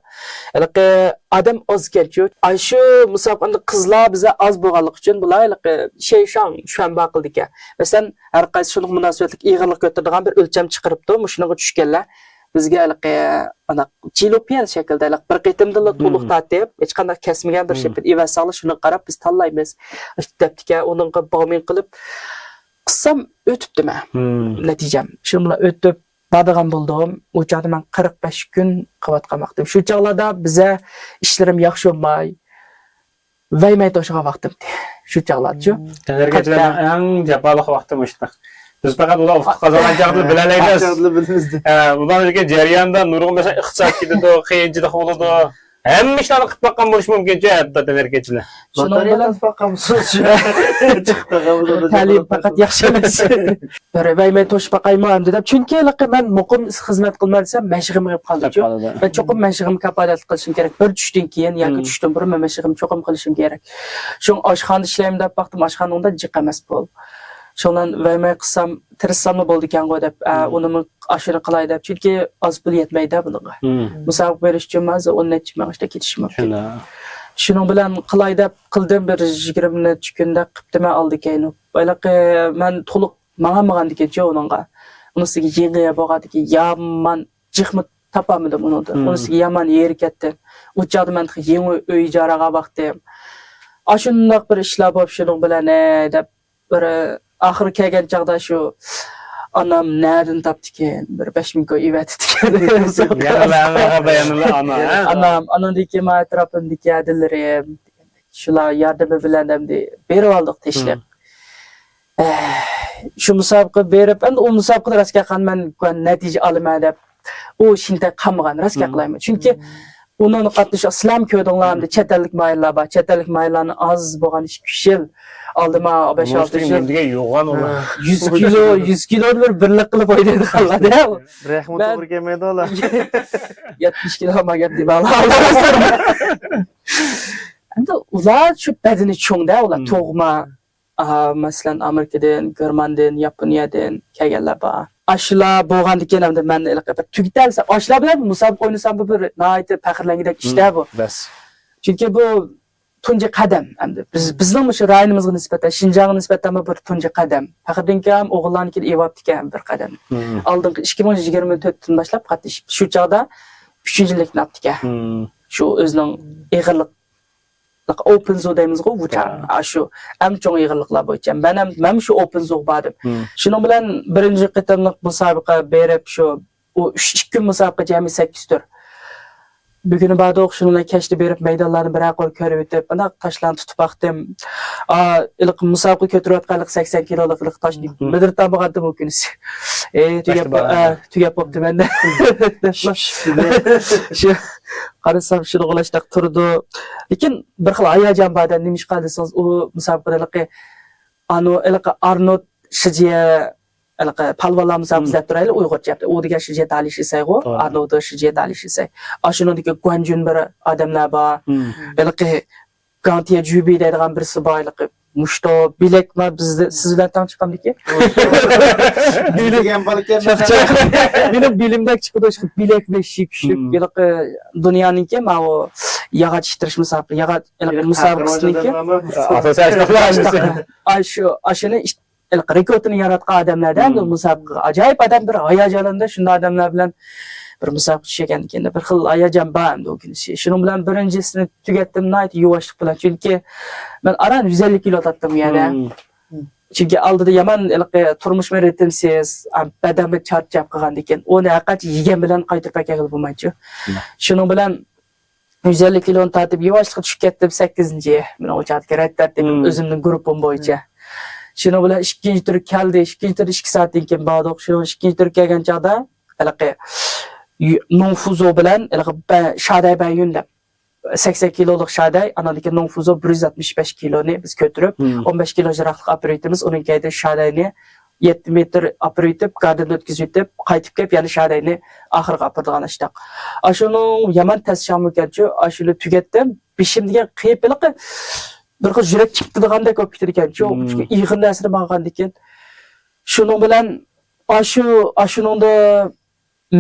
ھېلىقى ئادەم ئاز ئىكەنچۇ. ئاشۇ مۇسابىقىدە قىزلار بىزدە ئاز بولغانلىقى ئۈچۈن بۇلار ھېلىقى شەيشاڭ شۈەنبا قىلىدىكەن. مەسىلەن، ھەر قايسى شۇنىڭغا مۇناسىۋەتلىك ئېغىرلىق كۆتۈرىدىغان بىر ئۆلچەم چىقىرىپتۇ. مۇشۇنىڭغا چۈشكەنلەر بىزگە ھېلىقى ئانا چىلوپيەن شەكلىدە ھېلىقى بىر قېتىمدىلا تولۇق تارتىپ، ھېچقانداق كەسمىگەن بىر شەكىلدە ئېۋەتسەڭلار، شۇنىڭغا قاراپ بىز تاللايمىز. دەپتىكەن، ئۇنىڭغا باۋمىن قىلىپ قىلسام ئۆتۈپتىمەن. نەتىجەم شۇنىڭ بىلەن ئۆتۈپ بارىدىغان بولدۇم. ئۇ چاغدا مەن قىرىق بەش كۈن قىلىۋاتقان ۋاقتىم. شۇ چاغلاردا بىزە ئىشلىرىم ياخشى بولماي، ۋەيمەي توشىغان ۋاقتىمتى. شۇ چاغلارچۇ. تەنھەرىكەتچىلەرنىڭ ئەڭ جاپالىق ۋاقتى مۇشۇنداق. بىز پەقەت ئۇلار ئۇتۇق قازانغان چاغدا بىلەلەيمىز. ئۇلار لېكىن جەرياندا نۇرغۇن مەسىلەن ئىقتىساد كېتىدۇ، قىيىنچىلىق بولىدۇ. ھەممە ئىشلارنى قىلىپ باققان بولۇشى مۇمكىنچۇ، ھەتتا تەنھەرىكەتچىلەر. شۇنىڭ بىلەن تەلىيىم پەقەت ياخشى ئەمەس. بىر ۋەيمەي توشۇپ باقايمۇ ئەمدى دەپ. چۈنكى ھېلىقى مەن مۇقىم خىزمەت قىلماي دېسەم، مەشىقىم قېلىپ قالىدۇچۇ. مەن چوقۇم مەشىقىمگە كاپالەتلىك قىلىشىم كېرەك. بىر چۈشتىن كېيىن ياكى چۈشتىن بۇرۇن مەن مەشىقىمنى چوقۇم قىلىشىم كېرەك. شۇڭا ئاشخانىدا ئىشلەيمەن دەپ باقتىم، ئاشخانا ئۇنداق جىق ئەمەس بۇ. شۇڭا ۋەيمەي قىلسام، تىرىشساملا بولىدىكەنغۇ دەپ، ئە، ئۇنىمۇ ئاشۇنى قىلاي دەپ. چۈنكى ئاز پۇل يەتمەيدۇ بۇنىڭغا. مۇسابىقە بېرىش ئۈچۈن ھازىر ئون نەچچە مىڭ ئاشتا كېتىشى مۇمكىن. شۇنىڭ بىلەن قىلاي دەپ قىلدىم، بىر يىگىرمە نەچچە كۈندە قىپتىمەن ئالدى كەينى. ھېلىقى مەن تولۇق ماڭالمىغاندىكىنچۇ ئۇنىڭغا. ئۇنىڭ ئۈستىگە يېڭى بولغاندىكىن يامان جىقمۇ تاپالمىدىم ئۇنىڭدىن. ئۇنىڭ ئۈستىگە يامان ھېرىپ كەتتىم. ئۇ چاغدا مەن تېخى يېڭى ئۆي ئىجارە ئالغان ۋاقتىم. ئاشۇنداق بىر ئىشلار بولۇپ شۇنىڭ بىلەن، ھەي، دەپ بىر ئاخىرى كەلگەن چاغدا شۇ ئانام نەدىن تاپتىكىن، بىر بەش مىڭ كوي ئېۋەتىپتىكەن. يەنىلا ئانا، يەنىلا ئانا، ھە؟ ئانام، ئانىڭدىن كېيىن مانا ئەتراپىمدىكى ھەدىلىرىم، شۇلار ياردىمى بىلەن ئەمدى بېرىۋالدۇق تىنچلىق. ئەھ، شۇ مۇسابىقە بېرىپ، ئەمدى ئۇ مۇسابىقىدە راست گەپ قىلغان مەن نەتىجە ئالىمەن دەپ، ئۇ شىنتەك قالمىغان، راست گەپ قىلايمەن. چۈنكى ئۇنىڭ قاتنىشىغا سىلەرمۇ كۆردۈڭلار، ئەمدى چەت ئەللىك ماھىرلار بار. چەت ئەللىك ماھىرلارنى ئاز بولغان ئىككى، ئۈچ يىل ئالدىما، بەش، ئالتە يىل. يوغان ئۇلار. يۈز كىلو، يۈز كىلونى بىر بىرلىك قىلىپ ئوينايدىغانلار-دە. رەھمۇ توغرا كەلمەيدۇ ئۇلار. يەتمىش كىلو ماگەت دېمەڭلار. ئەمدى ئۇلار شۇ بەدىنى چوڭ-دە، ئۇلار تۇغما. ئا، مەسىلەن، ئامېرىكىدىن، گېرماندىن، ياپونىيەدىن كەلگەنلەر بار. ئاشۇلار بولغاندىكىن ئەمدى مەن ھېلىقى بىر تۈگىتەلىسەم، ئاشۇلار بىلەن مۇسابىقە ئوينىسام، بۇ بىر ناھايىتى پەخىرلەنگۈدەك ئىش-دە بۇ. چۈنكى بۇ تۇنجى قەدەم ئەمدى. بىز، بىزنىڭ مۇشۇ رايونىمىزغا نىسبەتەن، شىنجاڭغا نىسبەتەن بۇ بىر تۇنجى قەدەم. پەخرىدىن ئاكام ئوغۇللارنىڭكىنى ئېۋاپتىكەن بىر قەدەم. ئالدىنقى ئىككى مىڭ يىگىرمە تۆتتىن باشلاپ قاتنىشىپ، شۇ چاغدا ئۈچىنچىلىكنى ئاپتىكەن. شۇ ئۆزىنىڭ ئېغىرلىق ئوپېن زو دەيمىزغۇ، ۋۇچان. ئاشۇ ئەڭ چوڭ ئېغىرلىقلار بويىچە. مەن ھەم، مەن شۇ ئوپېن زوغا باردىم. شۇنىڭ بىلەن بىرىنچى قېتىملىق مۇسابىقە بېرىپ، شۇ ئۇ ئۈچ، ئىككى كۈن مۇسابىقە، جەمئىي سەككىز تۈر. بۈگۈن باردۇق، شۇنىڭ بىلەن كەچتە بېرىپ مەيدانلارنى بىرەر قۇر كۆرۈۋېتىپ، مۇنداق تاشلارنى تۇتۇپ باقتىم. ئا، ھېلىقى مۇسابىقە كۆتۈرۈۋاتقان ھېلىقى سەكسەن كىلولۇق ھېلىقى تاشنى مىدىرتالمىغانتىم ئۇ كۈنىسى. ئېي، تۈگەپ، تاشلا بار. ئا، تۈگەپ بوپتۇ مەندە. شۇ، قارىسام شۇنىغا ئۇلاشتاق تۇرىدۇ. لېكىن بىر خىل ھاياجان بار-دە، نېمىشقا دېسىڭىز، ئۇ مۇسابىقىدە ھېلىقى ئانۇ-، ھېلىقى ئارنولد شىجيە، ھېلىقى پالۋانلار مۇسابىقىسى دەپ تۇرايلى، ئۇيغۇرچە. ئۇ دېگەن شىجيە دالى شىسەيغۇ، توغرا. ئارنولد شىجيە دالى شىسەي. ئاشۇنىڭدىكى گۇەنجۈن بىر ئادەملەر بار. ھېلىقى گاڭتيە جۈبى دەيدىغان بىرسى بار، ھېلىقى مۇشتو بىلەك، ما بىزدە، سىز بىلەن تەڭ چىقامدىكى؟ بىلىم. دېگەن بالىكەن. مېنىڭ بىلىمدەك چىقىدۇ، شۇ بىلەك بېشى كۈچلۈك، ھېلىقى دۇنيانىڭكى ماۋۇ ياغاچ ئىتتىرىش مۇسابىقە، ياغاچ ھېلىقى مۇسابىقىسىنىڭكى. ئاساسىي ئاشۇنداقلار. ئاشۇنى ھېلىقى رېكورتىنى ياراتقان ئادەملەردە، مم، مۇسابىقىگە ئاجايىپ ئادەم بىر ھاياجانلىنىدۇ، شۇنداق ئادەملەر بىلەن بىر مۇسابىقە چۈشكەندىن كېيىن بىر خىل ھاياجان بار ئەمدى ئۇ كۈنىسى. شۇنىڭ بىلەن بىرىنچىسىنى تۈگەتتىم ناھايىتى يۇۋاشلىق بىلەن، چۈنكى مەن ئاران يۈز ئەللىك كىلو تارتتىم ئۇ يەردە. مم. چۈنكى ئالدىدا يامان ھېلىقى تۇرمۇشمۇ رىتىمسىز، بەدەنمۇ چارچاپ قالغاندىن كېيىن ئۇنى ھەرقانچە يېگەن بىلەن قايتۇرۇپ ئەكەلگىلى بولمايچۇ. مم. شۇنىڭ بىلەن يۈز ئەللىك كىلونى تارتىپ يۇۋاشلىققا چۈشۈپ كەتتىم، سەككىزىنچى. مېنىڭ ئۇ چاغدىكى رەت تەرتىپىم، مم، ئۆزۈمنىڭ گۇرۇپپام بويىچە. شۇنىڭ بىلەن ئىككىنچى تۈر كەلدى، ئىككىنچى تۈردە ئىككى سائەتتىن كېيىن باردۇق. شۇنىڭ ئىككىنچى تۈر كەلگەن چاغدا ھېلىقى يۇ-، نوڭفۇزو بىلەن ھېلىقى بە-، شادەي بەيۈن دەپ سەكسەن كىلولۇق شادەي، ئاناندىن كېيىن نوڭفۇزو بىر يۈز ئاتمىش بەش كىلونى بىز كۆتۈرۈپ، مم، ئون بەش كىلو يىراقلىققا ئاپىرىۋېتىمىز. ئۇنىڭ كەينىدىن شادەينى يەتتە مېتىر ئاپىرىۋېتىپ، گاردىندا ئۆتكۈزۈۋېتىپ، قايتىپ كېلىپ يەنە شادەينى ئاخىرىغا ئاپىرىدىغان ئاشتاق. ئاشۇنىڭ يامان تەس شاڭمۇ ئىكەنچۇ، ئاشۇنى تۈگەتتىم. بېشىمدىكى قېپىلىقى بىر خىل يۈرەك چىقىدىغاندەك بولۇپ كېتىدىكەنچۇ، مم، ئېغىر نەرسىنى ماڭغاندىكىن. شۇنىڭ بىلەن ئاشۇ، ئاشۇنىڭدا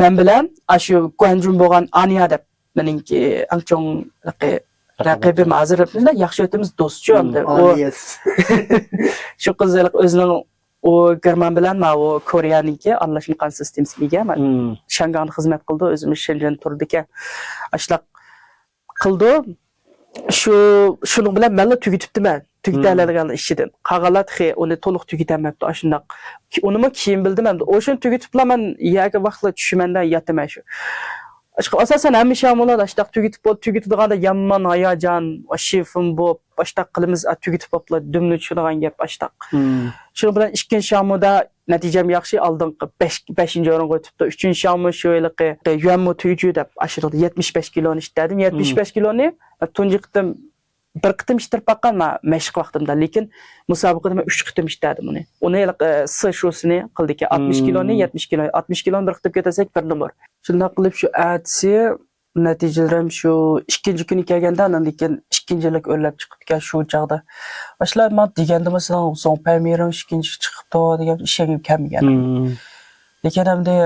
مەن بىلەن ئاشۇ گۇەنجۈن بولغان ئانىيا دەپ مېنىڭكى ئەڭ چوڭ رەقىبىم. ھازىر ياخشى ئۆتىمىز، دوستچۇ. مم. ئەمدى ئۇ، ئانىيەس. شۇ قىز ھېلىقى ئۆزىنىڭ ئۇ گېرمان بىلەن ماۋۇ كورېيەنىڭكى ئارىلاشمىغان سىستېمىسىگە ئىگە. مم. شياڭگاڭدا خىزمەت قىلىدۇ، ئۆزىمىز شېنجېن تۇرىدىكەن. ئاشۇنداق قىلىدۇ. شۇ، شۇنىڭ بىلەن مەنلا تۈگىتىپتىمەن. تۈگىتەلەيدىغان ئىچىدىن. قالغانلار تېخى ئۇنى تولۇق تۈگىتەلمەپتۇ ئاشۇنداق. ئۇنىمۇ كېيىن بىلدىم ئەمدى. ئوشۇنى تۈگىتىپلا مەن يەرگە ۋاقىتلا چۈشىمەندە ياتىمەن شۇ. ئاشۇ ئاساسەن ھەممە شامۇلار ئاشتاق تۈگىتىپ بول-، تۈگىتىدىغاندا يامان ھاياجان، شېفىم بوپ، ئاشتاق قىلىمىز، ئا، تۈگىتىپ بوپلا دۈمنى چۈشىدىغان گەپ ئاشتاق. شۇنىڭ بىلەن ئىككىنچى شامۇدا نەتىجەم ياخشى، ئالدىنقى بەش، بەشىنچى ئورۇنغا ئۆتۈپتۇ. ئۈچىنچى شاڭمۇ شۇ ھېلىقى يۈەنمۇ تۈيجۈ دەپ، ئاشۇ يەتمىش بەش كىلونى ئىشلەتتىم. يەتمىش بەش كىلونى تۇنجى قېتىم، بىر قېتىم ئىشتىرىپ باققان مەن مەشىق ۋاقتىمدا، لېكىن مۇسابىقىدە مەن ئۈچ قېتىم ئىشلەتتىم ئۇنى. ئۇنى ھېلىقى سى شۇسىنى قىلدىكەن، ئاتمىش كىلونى، يەتمىش كىلو، ئاتمىش كىلونى بىر قېتىم كۆتەرسەك بىر نومۇر. شۇنداق قىلىپ شۇ ئەتىسى نەتىجىلىرىم شۇ ئىككىنچى كۈنى كەلگەندە، ئاندىن كېيىن ئىككىنچىلىك ئۆرلەپ چىقىپتىكەن شۇ چاغدا. باشلار ماڭا دېگەندىمۇ سېنىڭ زوڭپەيمىرىڭ ئىككىنچى چىقىپتۇ دېگەن ئىشەنگۈم كەلمىگەن. لېكىن ئەمدى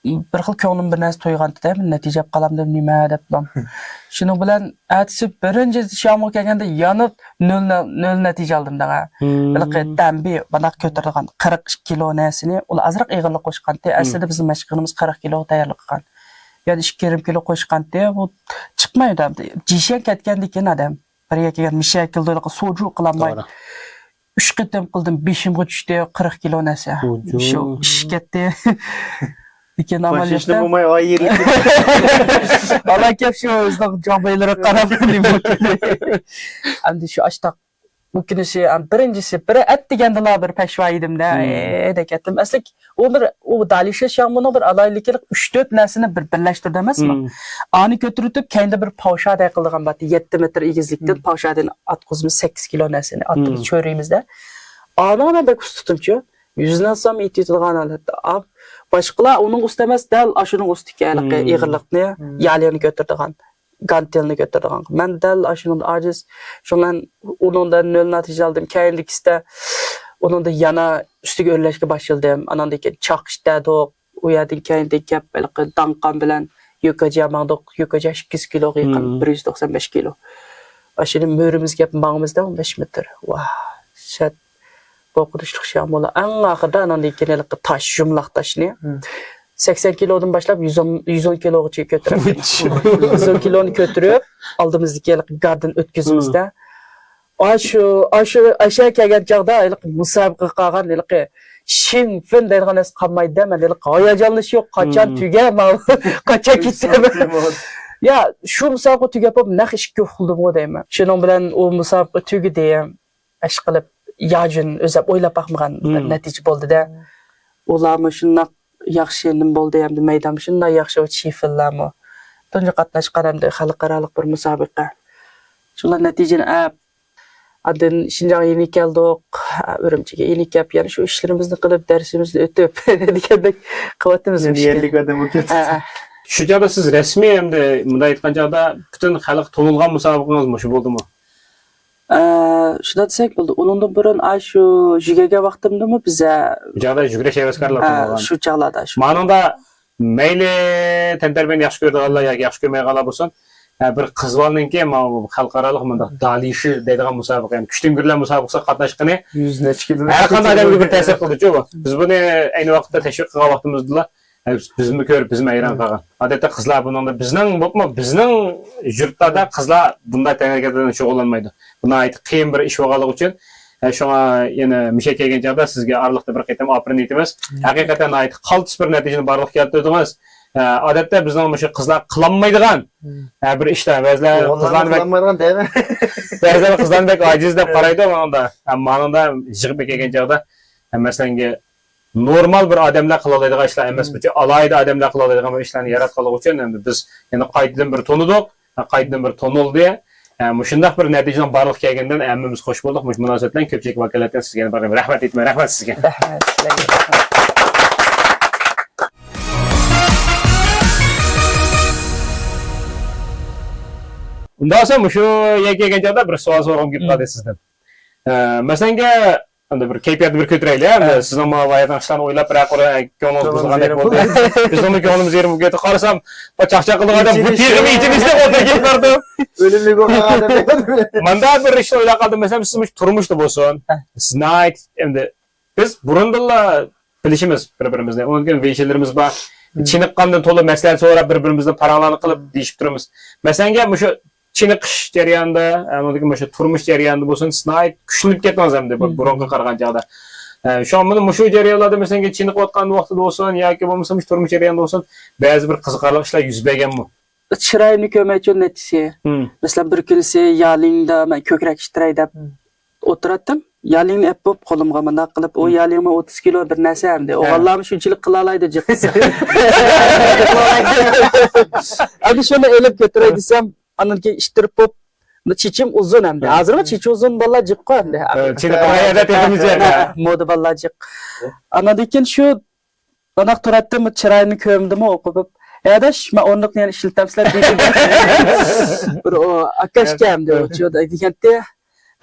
بىر خىل كۆڭلۈم بىر نەرسە تويغانتىدە، نەتىجە ئاپ قالامدىم نېمە دەپلا. شۇنىڭ بىلەن ئەتىسى بىرىنچى شامۇ كەلگەندە يەنە نۆل، نۆل نەتىجە ئالدىم دەڭە. ھېلىقى دەمبى بۇنداق كۆتۈرىدىغان قىرىق ئىككى كىلو نەرسىنى، ئۇلار ئازراق ئېغىرلىق قوشقانتى. ئەسلىدە بىزنىڭ مەشىق قىلغىنىمىز قىرىق كىلوغا تەييارلىق قىلغان. يەنە ئىككى يېرىم كىلو قوشقانتى، بۇ چىقمايدۇ ئەمدى. جىشەن كەتكەندىن كېيىن ئادەم بىر يەرگە كەلگەن مىشەگە كېلىدۇ، سوجۇ قىلالمايدۇ. توغرا. ئۈچ قېتىم قىلدىم، بېشىمغا چۈشتى، قىرىق كىلو نەرسە. سوجۇ. شۇ ئىش كەتتى. لېكىن ئامال يوق. بولماي ئايرىلىپ. ئالا كەپ شۇ ئۆزىنىڭ جاڭبەيلىرىگە قاراپ نېمە قىلدى. ئەمدى شۇ ئاشتاق ئۇ كۈنىسى، ئەم، بىرىنچىسى، بىر ئەت دېگەندىلا بىر پەشۋا يېدىم-دە، ئېي، دەپ كەتتىم. ئەسلى ئۇ بىر، ئۇ دالى شياڭمۇنىڭ بىر ئالاھىدىلىكى، ئۈچ تۆت نەرسىنى بىر بىرلەشتۈردى ئەمەسمۇ؟ ئانى كۆتۈرۈتۈپ، كەينىدە بىر پاۋشادەي قىلىدىغان بارتى، يەتتە مېتىر ئېگىزلىكتىن پاۋشادىنى ئاتقۇزىمىز، سەككىز كىلو نەرسىنى ئاتتىمىز، چۆرىيمىز-دە. ئانىغا مەن بەك ئۇستىتىمچۇ. يۈزىنى ئالسام ئېتىۋېتىدىغان ھالەتتە. باشقىلار ئۇنىڭ ئۇستى ئەمەس، دەل ئاشۇنىڭ ئۇستىكەن، ھېلىقى ئېغىرلىقنى، يالىنى كۆتۈرىدىغان. گانتېلنى كۆتۈرىدىغان. مەن دەل ئاشۇنىڭدا ئاجىز. شۇڭا مەن ئۇنىڭدا نۆل نەتىجە ئالدىم. كەينىدىكىسىدە ئۇنىڭدا يەنە ئۈستىگە ئۆرلەشكە باشلىدىم. ئاناندىن كېيىن چاقىش دەدۇق. ئۇ يەردىن كەينىدىن كەپ ھېلىقى داڭقان بىلەن يۆكەجيا ماڭدۇق. يۆكەجيا ئىككى يۈز كىلوغا يېقىن، بىر يۈز توقسان بەش كىلو. ئاشۇنى مۆرىمىزگە كەپ ماڭىمىزدا ئون بەش مېتىر. ۋاھ، شەت. قورقۇنچلۇق شياڭمۇلار. ئەڭ ئاخىرىدا ئاناندىن كېيىن ھېلىقى تاش، يۇمىلاق تاشنى سەكسەن كىلودىن باشلاپ يۈز ئون، يۈز ئون كىلوغىچە كۆتۈرەتتىم. يۈز ئون كىلونى كۆتۈرۈپ، ئالدىمىزدىكى ھېلىقى گاردىن ئۆتكۈزىمىزدە. ئاشۇ، ئاشۇ، ئاشۇ كەلگەن چاغدا ھېلىقى مۇسابىقىگە قالغان ھېلىقى شىن فېن دەيدىغان نەرسە قالمايدۇ-دە، مەندە ھېلىقى ھاياجانلىشىش يوق، قاچان تۈگەي ماۋۇ، قاچان كېتەم. يا، شۇ مۇسابىقە تۈگەپ بولۇپ نەق ئىككى ئۇخلىدىمغۇ دەيمەن. شۇنىڭ بىلەن ئۇ مۇسابىقە تۈگىدى. ئىشقىلىپ، ياجۈن ئۆزى ئويلاپ باقمىغان بىر نەتىجە بولدى-دە. ئۇلارمۇ شۇنداق ياخشى نېمە بولدى، ھەمدە مەيدانمۇ شۇنداق ياخشى، ئۇ چىفىنلارمۇ. تۇنجى قاتناشقان ھەمدە خەلقئارالىق بىر مۇسابىقە. شۇلار نەتىجىنى ئەپ، ئاندىن شىنجاڭغا يېنىپ كەلدۇق، ئۈرۈمچىگە يېنىپ كەپ، يەنە شۇ ئىشلىرىمىزنى قىلىپ، دەرسىمىزنى ئۆتۈپ دېگەندەك قىلىۋاتىمىز مۇشۇ يەرلىك ئادەم بولۇپ كەتتى. ھە، ھە. شۇ چاغدا سىز رەسمىي، ئەمدى مۇنداق ئېيتقان چاغدا، پۈتۈن خەلق تونۇلغان مۇسابىقىڭىز مۇشۇ بولدىمۇ؟ ئە، شۇنداق دېسەك بولىدۇ. ئۇنىڭدىن بۇرۇن، ئاي، شۇ يۈگۈرگەن ۋاقتىمدىمۇ بىزە بۇ چاغدا يۈگۈرۈش ھەۋەسكارلار ھە، تونۇلغان. شۇ چاغلاردا شۇ. مانىڭدا مەيلى تەنتەربىيەنى ياخشى كۆرىدىغانلار ياكى ياخشى كۆرمەيدىغانلار بولسۇن، ھە، بىر قىز بالىنىڭكى ماۋۇ خەلقئارالىق مۇنداق دالىشى دەيدىغان مۇسابىقە، يەنى كۈچتۈڭگۈرلەر مۇسابىقىسىغا قاتناشقىنى يۈز نەچچە كىلو ھەر قانداق ئادەمگە بىر تەسىر قىلدىچۇ بۇ. بىز بۇنى ئەينى ۋاقىتتا تەشۋىق قىلغان ۋاقتىمىزدىلا، ھە، بىز، بىزمۇ كۆرۈپ، بىزمۇ ھەيران قالغان. ئادەتتە قىزلار بۇنىڭدا بىزنىڭ، بولۇپمۇ بىزنىڭ يۇرتلاردا قىزلار بۇنداق تەنھەرىكەت بىلەن شۇغۇللانمايدۇ. بۇ ناھايىتى قىيىن بىر ئىش بولغانلىقى ئۈچۈن، ھە، شۇڭا يەنە مۇشۇ كەلگەن چاغدا سىزگە ئارىلىقتا بىر قېتىم ئاپىرىن ئېيتىمىز. ھەقىقەتەن ناھايىتى قالتىس بىر نەتىجىنى بارلىققا كەلتۈردىڭىز. ھە، ئادەتتە بىزنىڭ مۇشۇ قىزلار قىلالمايدىغان، ھە، بىر ئىشلار، بەزىلەر قىزلارنى بەك، قىلالمايدىغان دەيمەن. بەزىلەر قىزلارنى بەك ئاجىز دەپ قارايدۇ، ماڭدا. ئەمما مانىڭدا يىغىپ كەلگەن چاغدا، ھە، مەسىلەنگە، نورمال بىر ئادەملەر قىلالايدىغان ئىشلار ئەمەس، بۇ ئالاھىدە ئادەملەر قىلالايدىغان بىر ئىشلارنى ياراتقانلىقى ئۈچۈن، ئەمدى بىز يەنە قايتىدىن بىر تونۇدۇق، قايتىدىن بىر تونۇلدى. ھە، مۇشۇنداق بىر نەتىجىنىڭ بارلىققا كەلگىنىدىن ھەممىمىز خوش بولدۇق. مۇشۇ مۇناسىۋەت بىلەن كۆپچىلىك ۋاكالىتەن سىزگە يەنە بىر رەھمەت ئېيتىمەن. رەھمەت سىزگە. رەھمەت سىلەرگە. ئۇنداق بولسا مۇشۇ يەرگە كەلگەن چاغدا بىر سوئال سورىغۇم كېلىپ قالدى سىزدىن. ئە، مەسىلەنگە، ئەمدى بىر كەيپىياتنى بىر كۆتۈرەيلى، ئەمدى سىزنىڭمۇ ھاياتنىڭ ئىشلارنى ئويلاپ بىر قۇر كۆڭلىڭىز بۇزۇلغاندەك بولدى. بىزنىڭمۇ كۆڭلىمىز يېرىم بولۇپ كەتتى. قارىسام، بۇ چاقچاق قىلىدىغان ئادەم بۇ تېخىمۇ ئېچىنىشلىق ئولتۇرۇپ كېتىپ بارىدۇ. ئۆلۈملۈك بولغان ئادەم. ماندا بىر ئىشنى ئويلاپ قالدىم. مەسىلەن، سىز مۇشۇ تۇرمۇشتا بولسۇن. سىز ناھايىتى، ئەمدى بىز بۇرۇندىنلا بىلىشىمىز بىر-بىرىمىزنى. ئۇنىڭدىن كېيىن ۋېيشىنلىرىمىز بار. چېنىققاندىن تولا مەسلىھەت سوراپ، بىر-بىرىمىزدىن پاراڭلارنى قىلىپ دېيىشىپ تۇرىمىز. مەسىلەنگە، مۇشۇ چېنىقىش جەريانىدا، ئە، ئۇنىڭدىن كېيىن مۇشۇ تۇرمۇش جەريانىدا بولسۇن، سىز ناھايىتى كۈچلىنىپ كەتتىڭىز ئەمدى بۇ بۇرۇنقىغا قارىغان چاغدا. ئە، شۇڭا مانا مۇشۇ جەريانلاردا، مەسىلەنگە، چېنىقىۋاتقان ۋاقتىدا بولسۇن ياكى بولمىسا مۇشۇ تۇرمۇش جەريانىدا بولسۇن، بەزى بىر قىزىقارلىق ئىشلار يۈز بەرگەنمۇ؟ چىرايىنى كۆرمەيچۇ نەتىسى. مەسىلەن، بىر كۈنىسى يالىڭدا مەن كۆكرەك ئىشتىراي دەپ ئولتۇراتتىم. يالىڭنى ئەپ بوپ قولۇمغا مۇنداق قىلىپ، ئۇ يالىڭمۇ ئوتتۇز كىلو بىر نەرسە ئەمدى. ئوغۇللارمۇ شۇنچىلىك قىلالايدۇ جىق. ئەمدى شۇنى ئېلىپ كۆتۈرەي دېسەم، ئاندىن كېيىن ئىتتىرىپ بوپ، چېچىم ئۇزۇن ئەمدى. ھازىرمۇ چېچى ئۇزۇن بالىلار جىققۇ ئەمدى. چېنىقمايدۇ تېخىمۇ. مودا بالىلار جىق. ئاندىن كېيىن شۇ مانداق تۇراتتىم، چىرايىنى كۆرمىدىمۇ، ئوقۇپ، ھە ئاداش، مەن ئورۇندۇقنى يەنە ئىشلىتەمسىلەر دېدىم. بىر ئۇ ئاكا ئىكەن ئەمدى، ئۇ چودا دېگەنتى.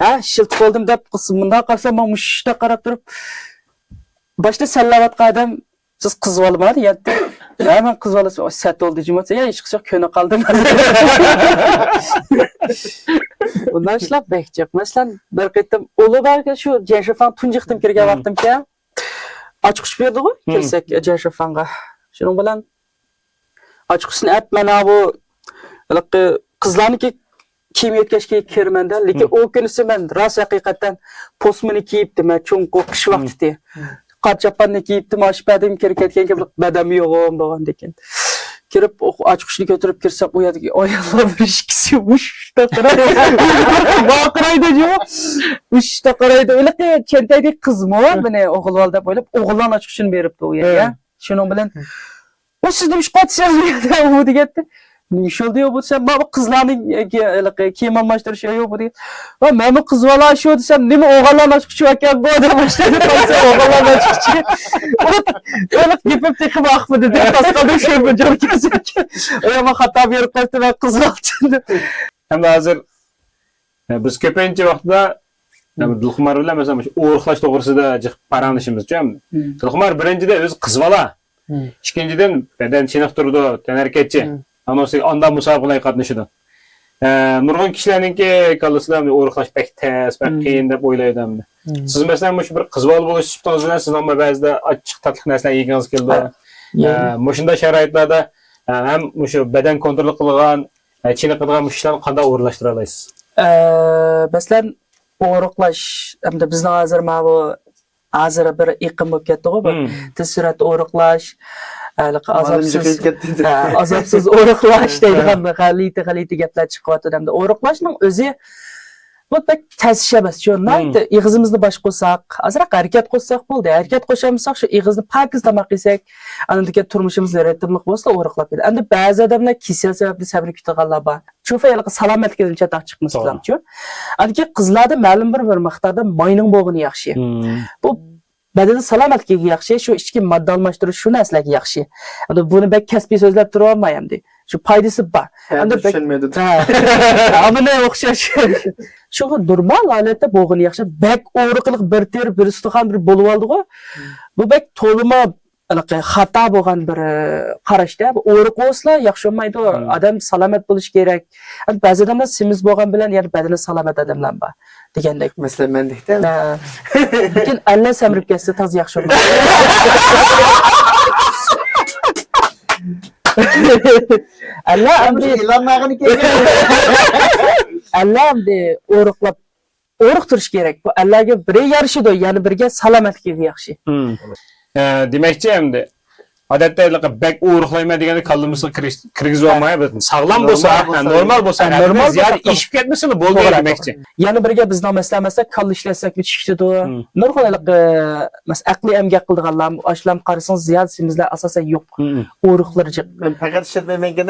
ھە، ئىشلىتىپ بولدۇم دەپ، قىز مۇنداق قارىسا، ماڭا مۇشۇنداق قاراپ تۇرۇپ، باشتا سەنلەۋاتقان ئادەم، سىز قىز بالىما دېگەنتى. ھە، مەن قىز بالىسى. سەت بولدى جۇمۇ دېسە، يا، ھېچقىسى يوق، كۆنۈپ قالدىم. ئۇنداق ئىشلار بەك جىق. مەسىلەن، بىر قېتىم ئۇلۇ باركەن، شۇ جيەنشىفاڭ تۇنجى قېتىم كىرگەن ۋاقتىمكەن. ئاچقۇچ بېرىدىغۇ، كىرسەك جيەنشىفاڭغا. شۇنىڭ بىلەن ئاچقۇچنى ئەپ، مانا بۇ ھېلىقى قىزلارنىڭكى كىيىم يۆتكەشكە كىرىمەن-دە. لېكىن ئۇ كۈنىسى مەن راست ھەقىقەتەن پوسمىنى كىيىپتىمەن، چوڭقۇر قىش ۋاقتىتى. قار چاپاننى كىيىپتىم، ئاشۇ پەدىم كىرىپ كەتكەن كېبىلىك بەدەنمۇ يوغان بولغاندىكىن. كىرىپ، ئوخ-، ئاچقۇچنى كۆتۈرۈپ كىرسەم، ئۇ يەردىكى ئاياللار بىر ئىككىسى مۇشۇنداق قارايدۇ. ماڭا قارايدۇ جۇ. مۇشۇنداق قارايدۇ. ھېلىقى چەنتەيدىكى قىزمۇ مېنى ئوغۇل بالا دەپ ئويلاپ، ئوغۇللارنىڭ ئاچقۇچىنى بېرىپتۇ ئۇ يەرگە. شۇنىڭ بىلەن، «ۋاي، سىز نېمە ئىش قىلىۋاتىسىز بۇ يەردە؟» ئۇ دېگەنتى. «نېمە ئىش بولدى بۇ؟» دېسەم، «مانا بۇ قىزلارنىڭ، ئە، ھېلىقى كىيىم ئالماشتۇرۇشى يوق بۇ» دېگەن. «ۋاي، مەنمۇ قىز بالا شۇ» دېسەم، «نېمە ئوغۇللارنىڭ ئاچقۇچى ئىكەنغۇ» دەپ باشلىدى. قارىسا ئوغۇللارنىڭ ئاچقۇچى. ئۇنى، ئۇنى گېپىم تېخىمۇ ئاقمىدى. دەپ پاس قالدىم شۇ بىر جور كەلسەك. ئاياما خاتا بېرىپ قاپتۇ، مەن قىز بالا ئۈچۈن دەپ. ھەم ھازىر، ئە، بىز كۆپىنچە ۋاقىتتا، ئە، دىلخۇمار بىلەن، مەسىلەن، مۇشۇ ئورۇقلاش توغرىسىدا جىق پاراڭلىشىمىزچۇ. دىلخۇمار بىرىنچىدىن ئۆزى قىز بالا. ئىككىنچىدىن، بەدەن چېنىقتۇرىدۇ، تەنھەرىكەتچى. ئانىڭ ئۈستىگە ئاندا مۇسابىقىلەرگە قاتنىشىدۇ. ئە، نۇرغۇن كىشىلەرنىڭكى كاللىسىدا ئورۇقلاش بەك تەس، بەك قىيىن دەپ ئويلايدۇ ئەمدى. سىز، مەسىلەن، مۇشۇ بىر قىز بالا بولۇش سۈپىتىڭىز بىلەن سىزنىڭمۇ بەزىدە ئاچچىق، تاتلىق نەرسىلەرنى يېگۈڭىز كېلىدۇ. ھە. ئە، مۇشۇنداق شارائىتلاردا، ئە، ھەم مۇشۇ بەدەن كونترول قىلىدىغان، ئە، چېنىقىدىغان مۇشۇ ئىشلارنى قانداق ئورۇنلاشتۇرالايسىز؟ ئە، مەسىلەن، ئورۇقلاش، ئەمدى بىزنىڭ ھازىر ماۋۇ ھازىر بىر ئېقىم بولۇپ كەتتىغۇ بۇ. تېز سۈرئەتتە ئورۇقلاش، ھېلىقى ئازابسىز، ھە، ئازابسىز ئورۇقلاش دەيدىغان غەلىتە، غەلىتە گەپلەر چىقىۋاتىدۇ ئەمدى. ئورۇقلاشنىڭ ئۆزى بۇ بەك تەس ئىش ئەمەس، شۇ ناھايىتى ئېغىزىمىزنى باش قىلساق، ئازراق ھەرىكەت قىلساق بولدى. ھەرىكەت قىلالمىساق، شۇ ئېغىزنى پاكىز تاماق يېسەك، ئاندىن كېيىن تۇرمۇشىمىز رىتىملىق بولسا، ئورۇقلاپ كېتىدۇ. ئەمدى بەزى ئادەملەر كېسەل سەۋەبلىك سەمرىپ كېتىدىغانلار بار. شۇ ھېلىقى سالامەتلىكىدىن چاتاق چىقماسلىقچۇ. ئاندىن كېيىن قىزلاردا مەلۇم بىر، بىر مىقداردا ماينىڭ بولغىنى ياخشى. بۇ بەدەن سالامەتلىكىگە ياخشى، شۇ ئىچكى ماددا ئالماشتۇرۇش، شۇ نەرسىلەرگە ياخشى. ئەمدى بۇنى بەك كەسپىي سۆزلەپ تۇرۇۋالماي ئەمدى. شۇ پايدىسى بار. ئەمدى بەك چۈشەنمەيدۇ. ھە. ئامىنە ئوخشاش. شۇ نورمال ھالەتتە بولغىنى ياخشى. بەك ئورۇقلۇق بىر تېرە، بىر ئۇستىخان، بىر بولۇۋالدىغۇ. بۇ بەك تولىمۇ ھېلىقى خاتا بولغان بىر، ئە، قاراشتا. بۇ ئورۇق بولسىلا ياخشى بولمايدۇ. ئادەم سالامەت بولۇشى كېرەك. ئەمدى بەزى ئادەملەر سېمىز بولغان بىلەن يەنە بەدىنى سالامەت ئادەملەر بار دېگەندەك. مەسىلەن، مەندەكتە. ھە. لېكىن ئەللە سەمرىپ كەتسە تازا ياخشى بولمايدۇ. ئەللە ئەمدى، ئېلانلارغىنى كەلگەن. ئەللە ئەمدى ئورۇقلاپ، ئورۇق تۇرۇش كېرەك. بۇ ئەللەرگە بىرى يارىشىدۇ، يەنە بىرىگە سالامەتلىكىگە ياخشى. ئە، دېمەكچى ئەمدى، ئادەتتە ھېلىقى بەك ئورۇقلايمەن دېگەندە كاللىمىزغا كىرگۈز-، كىرگۈزۈۋالماي، ھە. ساغلام بولسا، نورمال بولسا، ھە، نورمال بولسا، زىيادە ئىشىپ كەتمىسىلا بولدى دېمەكچى. يەنە بىرگە بىزنىڭ مەسىلە، مەسىلەن، كاللا ئىشلەتسەكمۇ چىقىپ كېتىدۇ. نۇرغۇن ھېلىقى، مەسىلەن، ئەقلىي ئەمگەك قىلىدىغانلار، ئاشۇلارنى قارىسىڭىز زىيادە سېمىزلەر ئاساسەن يوق. ئورۇقلىرى جىق. مەن پەقەت ئىشلەتمەيمەن گەپ.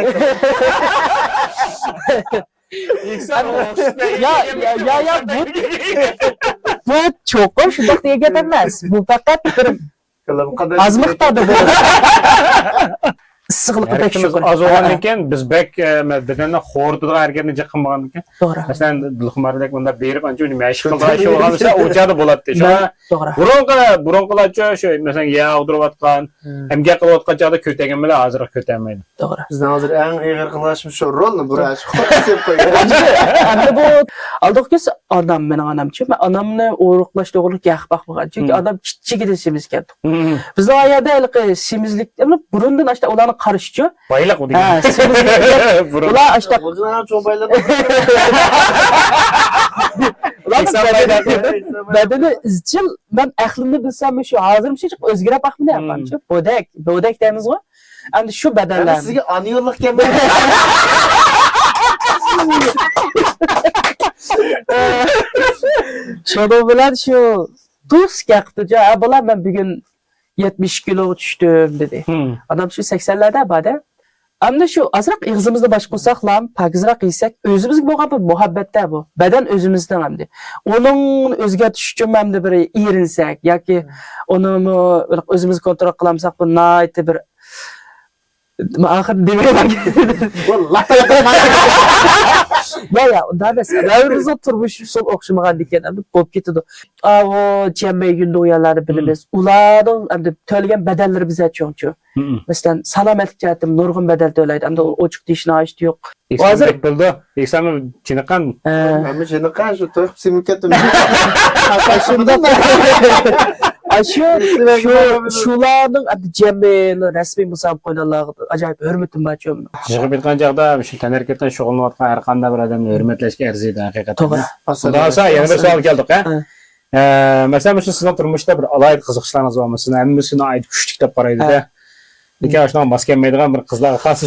يا، يا، يا، يا، بۇ، بۇ چوقۇم شۇنداق دېگەن گەپ ئەمەس. بۇ پەقەت بىر ئاز مىقداردا بولىدۇ. ئىسسىقلىقى بەك ھەرىكىتىمىز يۇقىرى. ئاز بولغاندىن كېيىن، بىز بەك، ئە، بەدەننى خورىتىدىغان ھەرىكەتنى جىق قىلمىغاندىن كېيىن، توغرا. مەسىلەن، دىلخۇماردەك مۇنداق بېرىپ، ئانچە مۇنچە مەشىق قىلىدىغان ئىش بولغان بولسا، ئۇ چاغدا بولاتتى. شۇڭا توغرا. بۇرۇنقى، بۇرۇنقىلارچۇ شۇ، مەسىلەن، يەر ئاغدۇرۇۋاتقان، ئەمگەك قىلىۋاتقان چاغدا كۆتەرگەن بىلەن ھازىرقى كۆتەرمەيدۇ. توغرا. بىزنىڭ ھازىر ئەڭ ئېغىر قىلغان ئىشىمىز شۇ رولنى بۇراشقا قويۇپ قويغان. ئەمدى بۇ ئالدىقى كۈنسى ئانام، مېنىڭ ئانامچۇ، مەن ئانامنى ئورۇقلاش توغرىلىق گەپ باقمىغان. چۈنكى ئانام كىچىكىدىن سېمىز ئىكەن. بىزنىڭ ئۇ يەردە ھېلىقى سېمىزلىك، بۇرۇندىن ئاشتا ئۇلارنىڭ قارىشىچۇ. بايلىق ئۇ دېگەن. ھە، سېمىزلىك. بۇرۇن. ئۇلار ئاشتا. ئۇلارنىڭ بەدىنى، بەدىنى ئىزچىل، مەن ئەقلىمنى بىلسەم شۇ، ھازىرمۇ شۇنچە ئۆزگىرىپ باقمىدى ئاپامچۇ. بودەك، بودەك دەيمىزغۇ. ئەمدى شۇ بەدەنلەر. سىزگە ئانا يوللۇق كەلمەيدۇ. شۇنىڭ بىلەن شۇ دوست گەپ قىپتۇ، ھە، بالام، مەن بۈگۈن يەتمىش كىلوغا چۈشتۈم، دېدى. ئادام شۇ سەكسەنلەردە بار-دە. ئەمدى شۇ ئازراق ئېغىزىمىزنى باش قىلساقلا، پاكىزراق يېسەك، ئۆزىمىزگە بولغان بىر مۇھەببەتتە بۇ. بەدەن ئۆزىمىزنىڭ ئەمدى. ئۇنىڭ ئۆزگەرتىش ئۈچۈن ئەمدى بىر ئېرىنسەك ياكى ئۇنىمۇ ئۆزىمىز كونترول قىلالمىساق، بۇ ناھايىتى بىر، ئاخىرى دېمەيمەن. يا، يا، ئۇنداق ئەمەس. ھەممىمىزنىڭ تۇرمۇش ئۇسۇلى ئوخشىمىغاندىكىن، ئەمدى بولۇپ كېتىدۇ. ئاۋۇ جيەنمېي يۈندۇڭيەنلارنى بىلىمىز. ئۇلارنىڭ ئەمدى تۆلىگەن بەدەللىرى بىزدە چوڭچۇ. مەسىلەن، سالامەتلىك جەھەتتىن نۇرغۇن بەدەل تۆلەيدۇ. ئەمدى ئوچۇق دېيىشنىڭ ھاجىتى يوق. ھازىر بولدى. ئېيتسام جىنىققان. ھە. مەنمۇ جىنىققان شۇ توي قىلىپ سېمىپ كەتتىم. شۇنداق. ئاشۇ، شۇ، شۇلارنىڭ ئەمدى جيەنمېينىڭ رەسمىي مۇسابىقە ئوينالارغا ئاجايىپ ھۆرمىتىم بارچۇ. يىغىپ ئېيتقان چاغدا مۇشۇ تەنھەرىكەت بىلەن شۇغۇللىنىۋاتقان ھەر قانداق بىر ئادەمنى ھۆرمەتلەشكە ئەرزىيدۇ ھەقىقەتەن. توغرا. ئۇنداق بولسا يەنە بىر سوئال كەلدۇق، ھە؟ ئە، مەسىلەن، مۇشۇ سىزنىڭ تۇرمۇشتا بىر ئالاھىدە قىزىقىشلارىڭىز بارمۇ؟ سىزنى ھەممىسى ناھايىتى كۈچلۈك دەپ قارايدۇ-دە. لېكىن ئاشۇنىڭغا ماس كەلمەيدىغان بىر قىزلارغا خاس.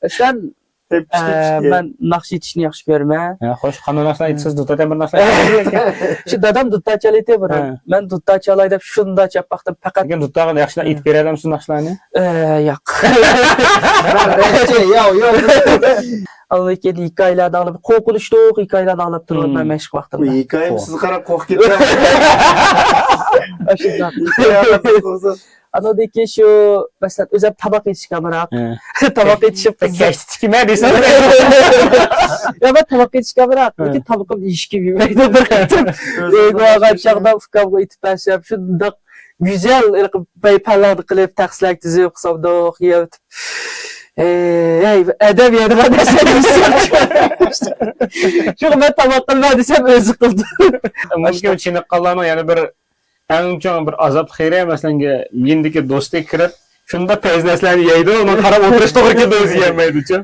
مەسىلەن، ئە، مەن ناخشا ئېيتىشنى ياخشى كۆرىمەن. ھە، خوش، قانداق ناخشىلار ئېيتىسىز؟ دۇتادىن بىر ناخشا ئېيتىڭ. شۇ دادام دۇتا چالايتتى بۇرۇن. ھە. مەن دۇتا چالاي دەپ شۇنداق چاپ باقتىم، پەقەت. لېكىن دۇتاغا ياخشىلاپ ئېيتىپ بېرەلەمسىز ناخشىلارنى؟ ئە، ياق. ياق، ياق. ئاندىن كېيىن ھېكايىلەرنى ئاڭلاپ، قورقۇنچلۇق ھېكايىلەرنى ئاڭلاپ تۇرىمەن مەشىق ۋاقتىمدا. بۇ ھېكايەم سىزگە قاراپ قورقۇپ كېتىمەن. ئاشۇنداق. ھېكايە ئاڭلاپ قورقۇپ. ئاندىن كېيىن شۇ، مەسىلەن، ئۆزۈم تاماق يېتىشكە ئامراق. ھە. تاماق يېتىشىپ قىزىق. كەچتە تىكىمە دېسەڭ. يا، مەن تاماق يېتىشكە ئامراق. ھە. لېكىن تامىقىمنى ھېچكىم يېمەيدۇ بىر قېتىم. ئۆيگە بارغان چاغدا ئۇكامغا ئېتىپ بەرسەم، شۇنداق گۈزەل، ھېلىقى پەيپەللەرنى قىلىپ، تەخسىلەرگە تىزىپ، قىسامدۇق يەۋېتىپ. ھەي، ھەي، ئادەم يەيدىغان نەرسىنى يېسەم. شۇڭا مەن تاماق قىلما دېسەم، ئۆزى قىلىدۇ. مۇمكىن، چېنىققانلارنىڭ يەنە بىر ئەڭ چوڭ بىر ئازابلىق يېرى، مەسىلەن، يېنىدىكى دوستى كىرىپ، شۇنداق پەيز نەرسىلەرنى يەيدۇ، ئۇنىڭغا قاراپ ئولتۇرۇش توغرا كېلىدۇ، ئۆزى يېيەلمەيدۇچۇ.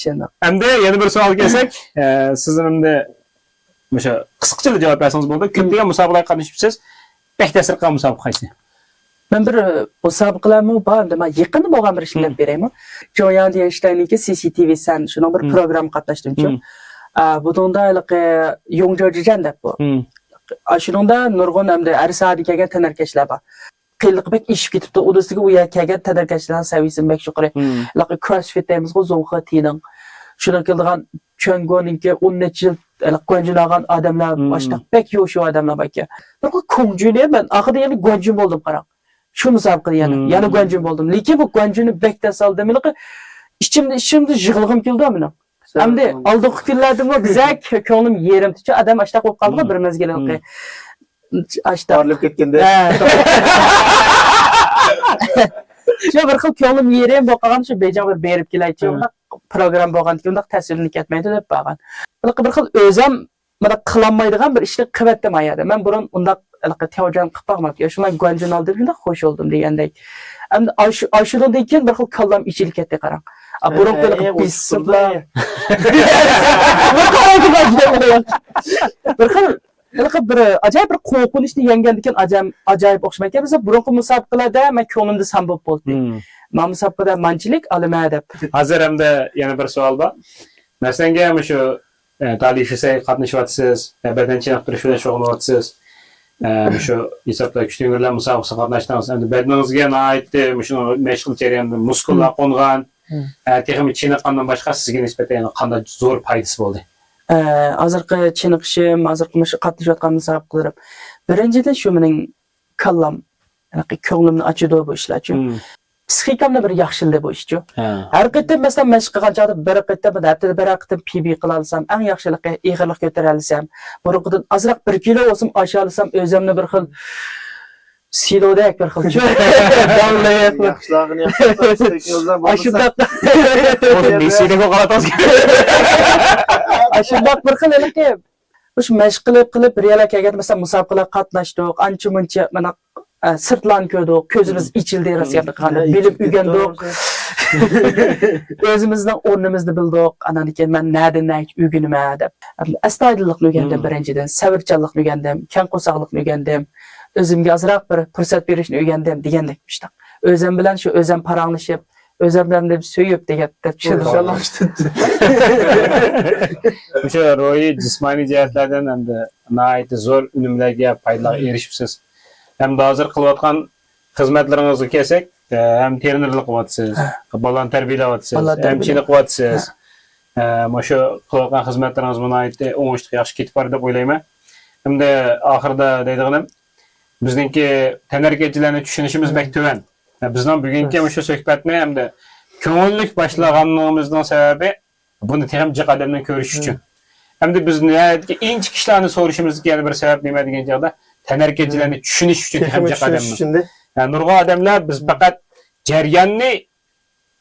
شۇنداق. ئەمدى يەنە بىر سوئالغا كەلسەك، ئە، سىزنىڭ ئەمدى مۇشۇ قىسقىچىلا جاۋاب بەرسىڭىز بولىدۇ. كۆپلىگەن مۇسابىقىلەرگە قاتنىشىپسىز. بەك تەسىر قىلغان مۇسابىقە قايسى؟ مەن بىر، ئە، مۇسابىقىلەرمۇ بار، ئەمدى مەن يېقىندا بولغان بىر ئىشنى دەپ بېرەيمۇ. جوياڭ دېگەن شىتاينىڭكى سى سى تى ۋى سەن، شۇنىڭ بىر پروگرامما قاتناشتىمچۇ. ئە، بۇنىڭدا ھېلىقى يوڭجو جىجەن دەپ بۇ. ئە، شۇنىڭدا نۇرغۇن ئەمدى ئەر ساھەدىن كەلگەن تەنھەرىكەتچىلەر بار. قىيىنلىقى بەك ئېشىپ كېتىپتۇ. ئۇنىڭ ئۈستىگە ئۇ يەرگە كەلگەن تەنھەرىكەتچىلەرنىڭ سەۋىيەسىمۇ بەك يۇقىرى. ھېلىقى كروسفىت دەيمىزغۇ، زۇڭخې تىنىڭ. شۇنىڭ كېلىدىغان چۈەنگونىڭكى ئون نەچچە يىل ھېلىقى گۇەنجۈن ئالغان ئادەملەر، ئاشۇنداق بەك يوشۇ ئادەملەر باركەن. بىر خىل كۇڭجۈنى مەن ئاخىرىدا يەنە گۇەنجۈن بولدۇم، قاراڭ. شۇ مۇسابىقىدە يەنە، يەنە گۇەنجۈن بولدۇم. لېكىن بۇ گۇەنجۈننى بەك تەس ئالدىم. ھېلىقى ئىچىمدە، ئىچىمدە يىغلىغۇم كېلىدۇ مېنىڭ. ئەمدى ئالدىنقى كۈنلەردىمۇ بىزەك كۆڭلۈم يېرىمتىچۇ ئادەم ئاشتاق بولۇپ قالدىغۇ بىر مەزگىل ھېلىقى. ئاشتاق. ئايرىلىپ كەتكەندە. ھە. شۇ بىر خىل كۆڭلۈم يېرىم بولۇپ قالغان، شۇ بېيجىڭغا بىر بېرىپ كېلەيچۇ، ھە. ئۇنداق پروگرامما بولغاندىكىن ئۇنداق تەسىرلىنىپ كەتمەيدۇ دەپ بارغان. بىر خىل ئۆزەم مانا قىلالمايدىغان بىر ئىشنى قىلىۋەتتىم ئا يەردە. مەن بۇرۇن ئۇنداق ھېلىقى تياۋجيەن قىلىپ باقماپتىكەن. شۇڭا گۇەنجۈن ئالدىم، شۇنداق خوش بولدۇم دېگەندەك. ئەمدى ئاشۇ، ئاشۇنىڭدىن كېيىن بىر خىل كاللام ئېچىلىپ كەتتى، قاراڭ. ئا، بۇرۇنقى ھېلىقى بېسىپلا. بىر خىل ھېلىقى بىر ئاجايىپ بىر قورقۇنچنى يەڭگەندىكىن ئاجايىپ، ئاجايىپ ئوخشىمايدىكەن. بىزنىڭ بۇرۇنقى مۇسابىقىلەردە مەن كۆڭلۈمدە سان بولۇپ بولدى. مانا مۇسابىقىدە مانچىلىك ئالىمەن دەپ. ھازىر ئەمدى يەنە بىر سوئال بار. مەسىلەن، مۇشۇ، ئە، تالىي شىسەيگە قاتنىشىۋاتىسىز، ئە، بەدەن چېنىقتۇرۇش بىلەن شۇغۇللىنىۋاتىسىز. ئە، مۇشۇ ھېسابتا كۈچ تۆمۈرلەر مۇسابىقىسىگە قاتناشتىڭىز. ئەمدى بەدىنىڭىزگە ناھايىتى مۇشۇ مەشىق جەريانىدا مۇسكۇللار قونغان. ئە، تېخىمۇ چېنىققاندىن باشقا سىزگە نىسبەتەن يەنە قانداق زور پايدىسى بولدى؟ ئە، ھازىرقى چېنىقىشىم، ھازىرقى مۇشۇ قاتنىشىۋاتقان مۇسابىقىلىرىم. بىرىنچىدىن، شۇ مېنىڭ كاللام، كۆڭلۈمنى ئاچىدۇ بۇ ئىشلارچۇ. پىسخىكامنى بىر ياخشىلىدى بۇ ئىشچۇ. ھە. ھەر قېتىم، مەسىلەن، مەشىق قىلغان چاغدا بىر قېتىم، ھەپتىدە بىرەر قېتىم پى بى قىلالىسام، ئەڭ ياخشىلىقى ئېغىرلىق كۆتۈرەلىسەم، بۇرۇنقىدىن ئازراق بىر كىلو بولسىمۇ ئاشالىسام، ئۆزۈمنى بىر خىل سىلودەك بىر خىلچۇ. داۋلىق. ياخشىلارغىنى ياخشى، ئاشۇنداق. ئاشۇنداق بىر خىل ھېلىقى مۇشۇ مەشىق قىلىپ، قىلىپ، بىر يەرلەرگە كەلگەندە، مەسىلەن، مۇسابىقىلەرگە قاتناشتۇق، ئانچە-مۇنچە، مانا، ئە، سىرتلارنى كۆردۇق، كۆزىمىز ئېچىلدى، راست گەپنى قىلغاندا، بىلىم ئۆگەندۇق. ئۆزىمىزنىڭ ئورنىمىزنى بىلدۇق، ئاندىن كېيىن مەن نەدىن نەگىچە ئۆگىنىمەن دەپ. ئەستايىدىللىقنى ئۆگەندىم، بىرىنچىدىن، سەۋرچانلىقنى ئۆگەندىم، كەڭ قورساقلىقنى ئۆگەندىم، ئۆزۈمگە ئازراق بىر پۇرسەت بېرىشنى ئۆگەندىم دېگەندەك مۇشۇنداق. ئۆزۈم بىلەن شۇ ئۆزۈم پاراڭلىشىپ، ئۆزۈم بىلەن دەپ سۆيۈپ دېگەن دەپ چۈشىنىمەن. مۇشۇ روھىي، جىسمانىي جەھەتلەردىن ئەمدى ناھايىتى زور ئۈنۈملەرگە، پايدىلارغا ئېرىشىپسىز. ئەمدى ھازىر قىلىۋاتقان خىزمەتلىرىڭىزگە كەلسەك، ئە، ھەم تېرېنېرلىق قىلىۋاتىسىز، ھە. بالىلارنى تەربىيەلەۋاتىسىز، بالىلارنى ھەم تەربىيەلەپ. چېنىقىۋاتىسىز. ھە. ئە، مۇشۇ قىلىۋاتقان خىزمەتلىرىڭىزمۇ ناھايىتى ئوڭۇشلۇق، ياخشى كېتىپ بارىدۇ دەپ ئويلايمەن. ئەمدى ئاخىرىدا دەيدىغىنىم، بىزنىڭكى تەنھەرىكەتچىلەرنى چۈشىنىشىمىز بەك تۆۋەن. بىزنىڭ بۈگۈنكى مۇشۇ سۆھبەتنى ئەمدى كۆڭۈللۈك باشلىغانلىقىمىزنىڭ سەۋەبى، بۇنى تېخىمۇ جىق ئادەمدىن كۆرۈش ئۈچۈن. ئەمدى بىز ناھايىتى ئىنچىكە ئىشلارنى سورىشىمىزدىكى يەنە بىر سەۋەب نېمە دېگەن چاغدا، تەنھەرىكەتچىلەرنى چۈشىنىش ئۈچۈن تېخىمۇ جىق ئادەمنىڭ. ئۈچۈن. ھە، نۇرغۇن ئادەملەر بىز پەقەت جەرياننى،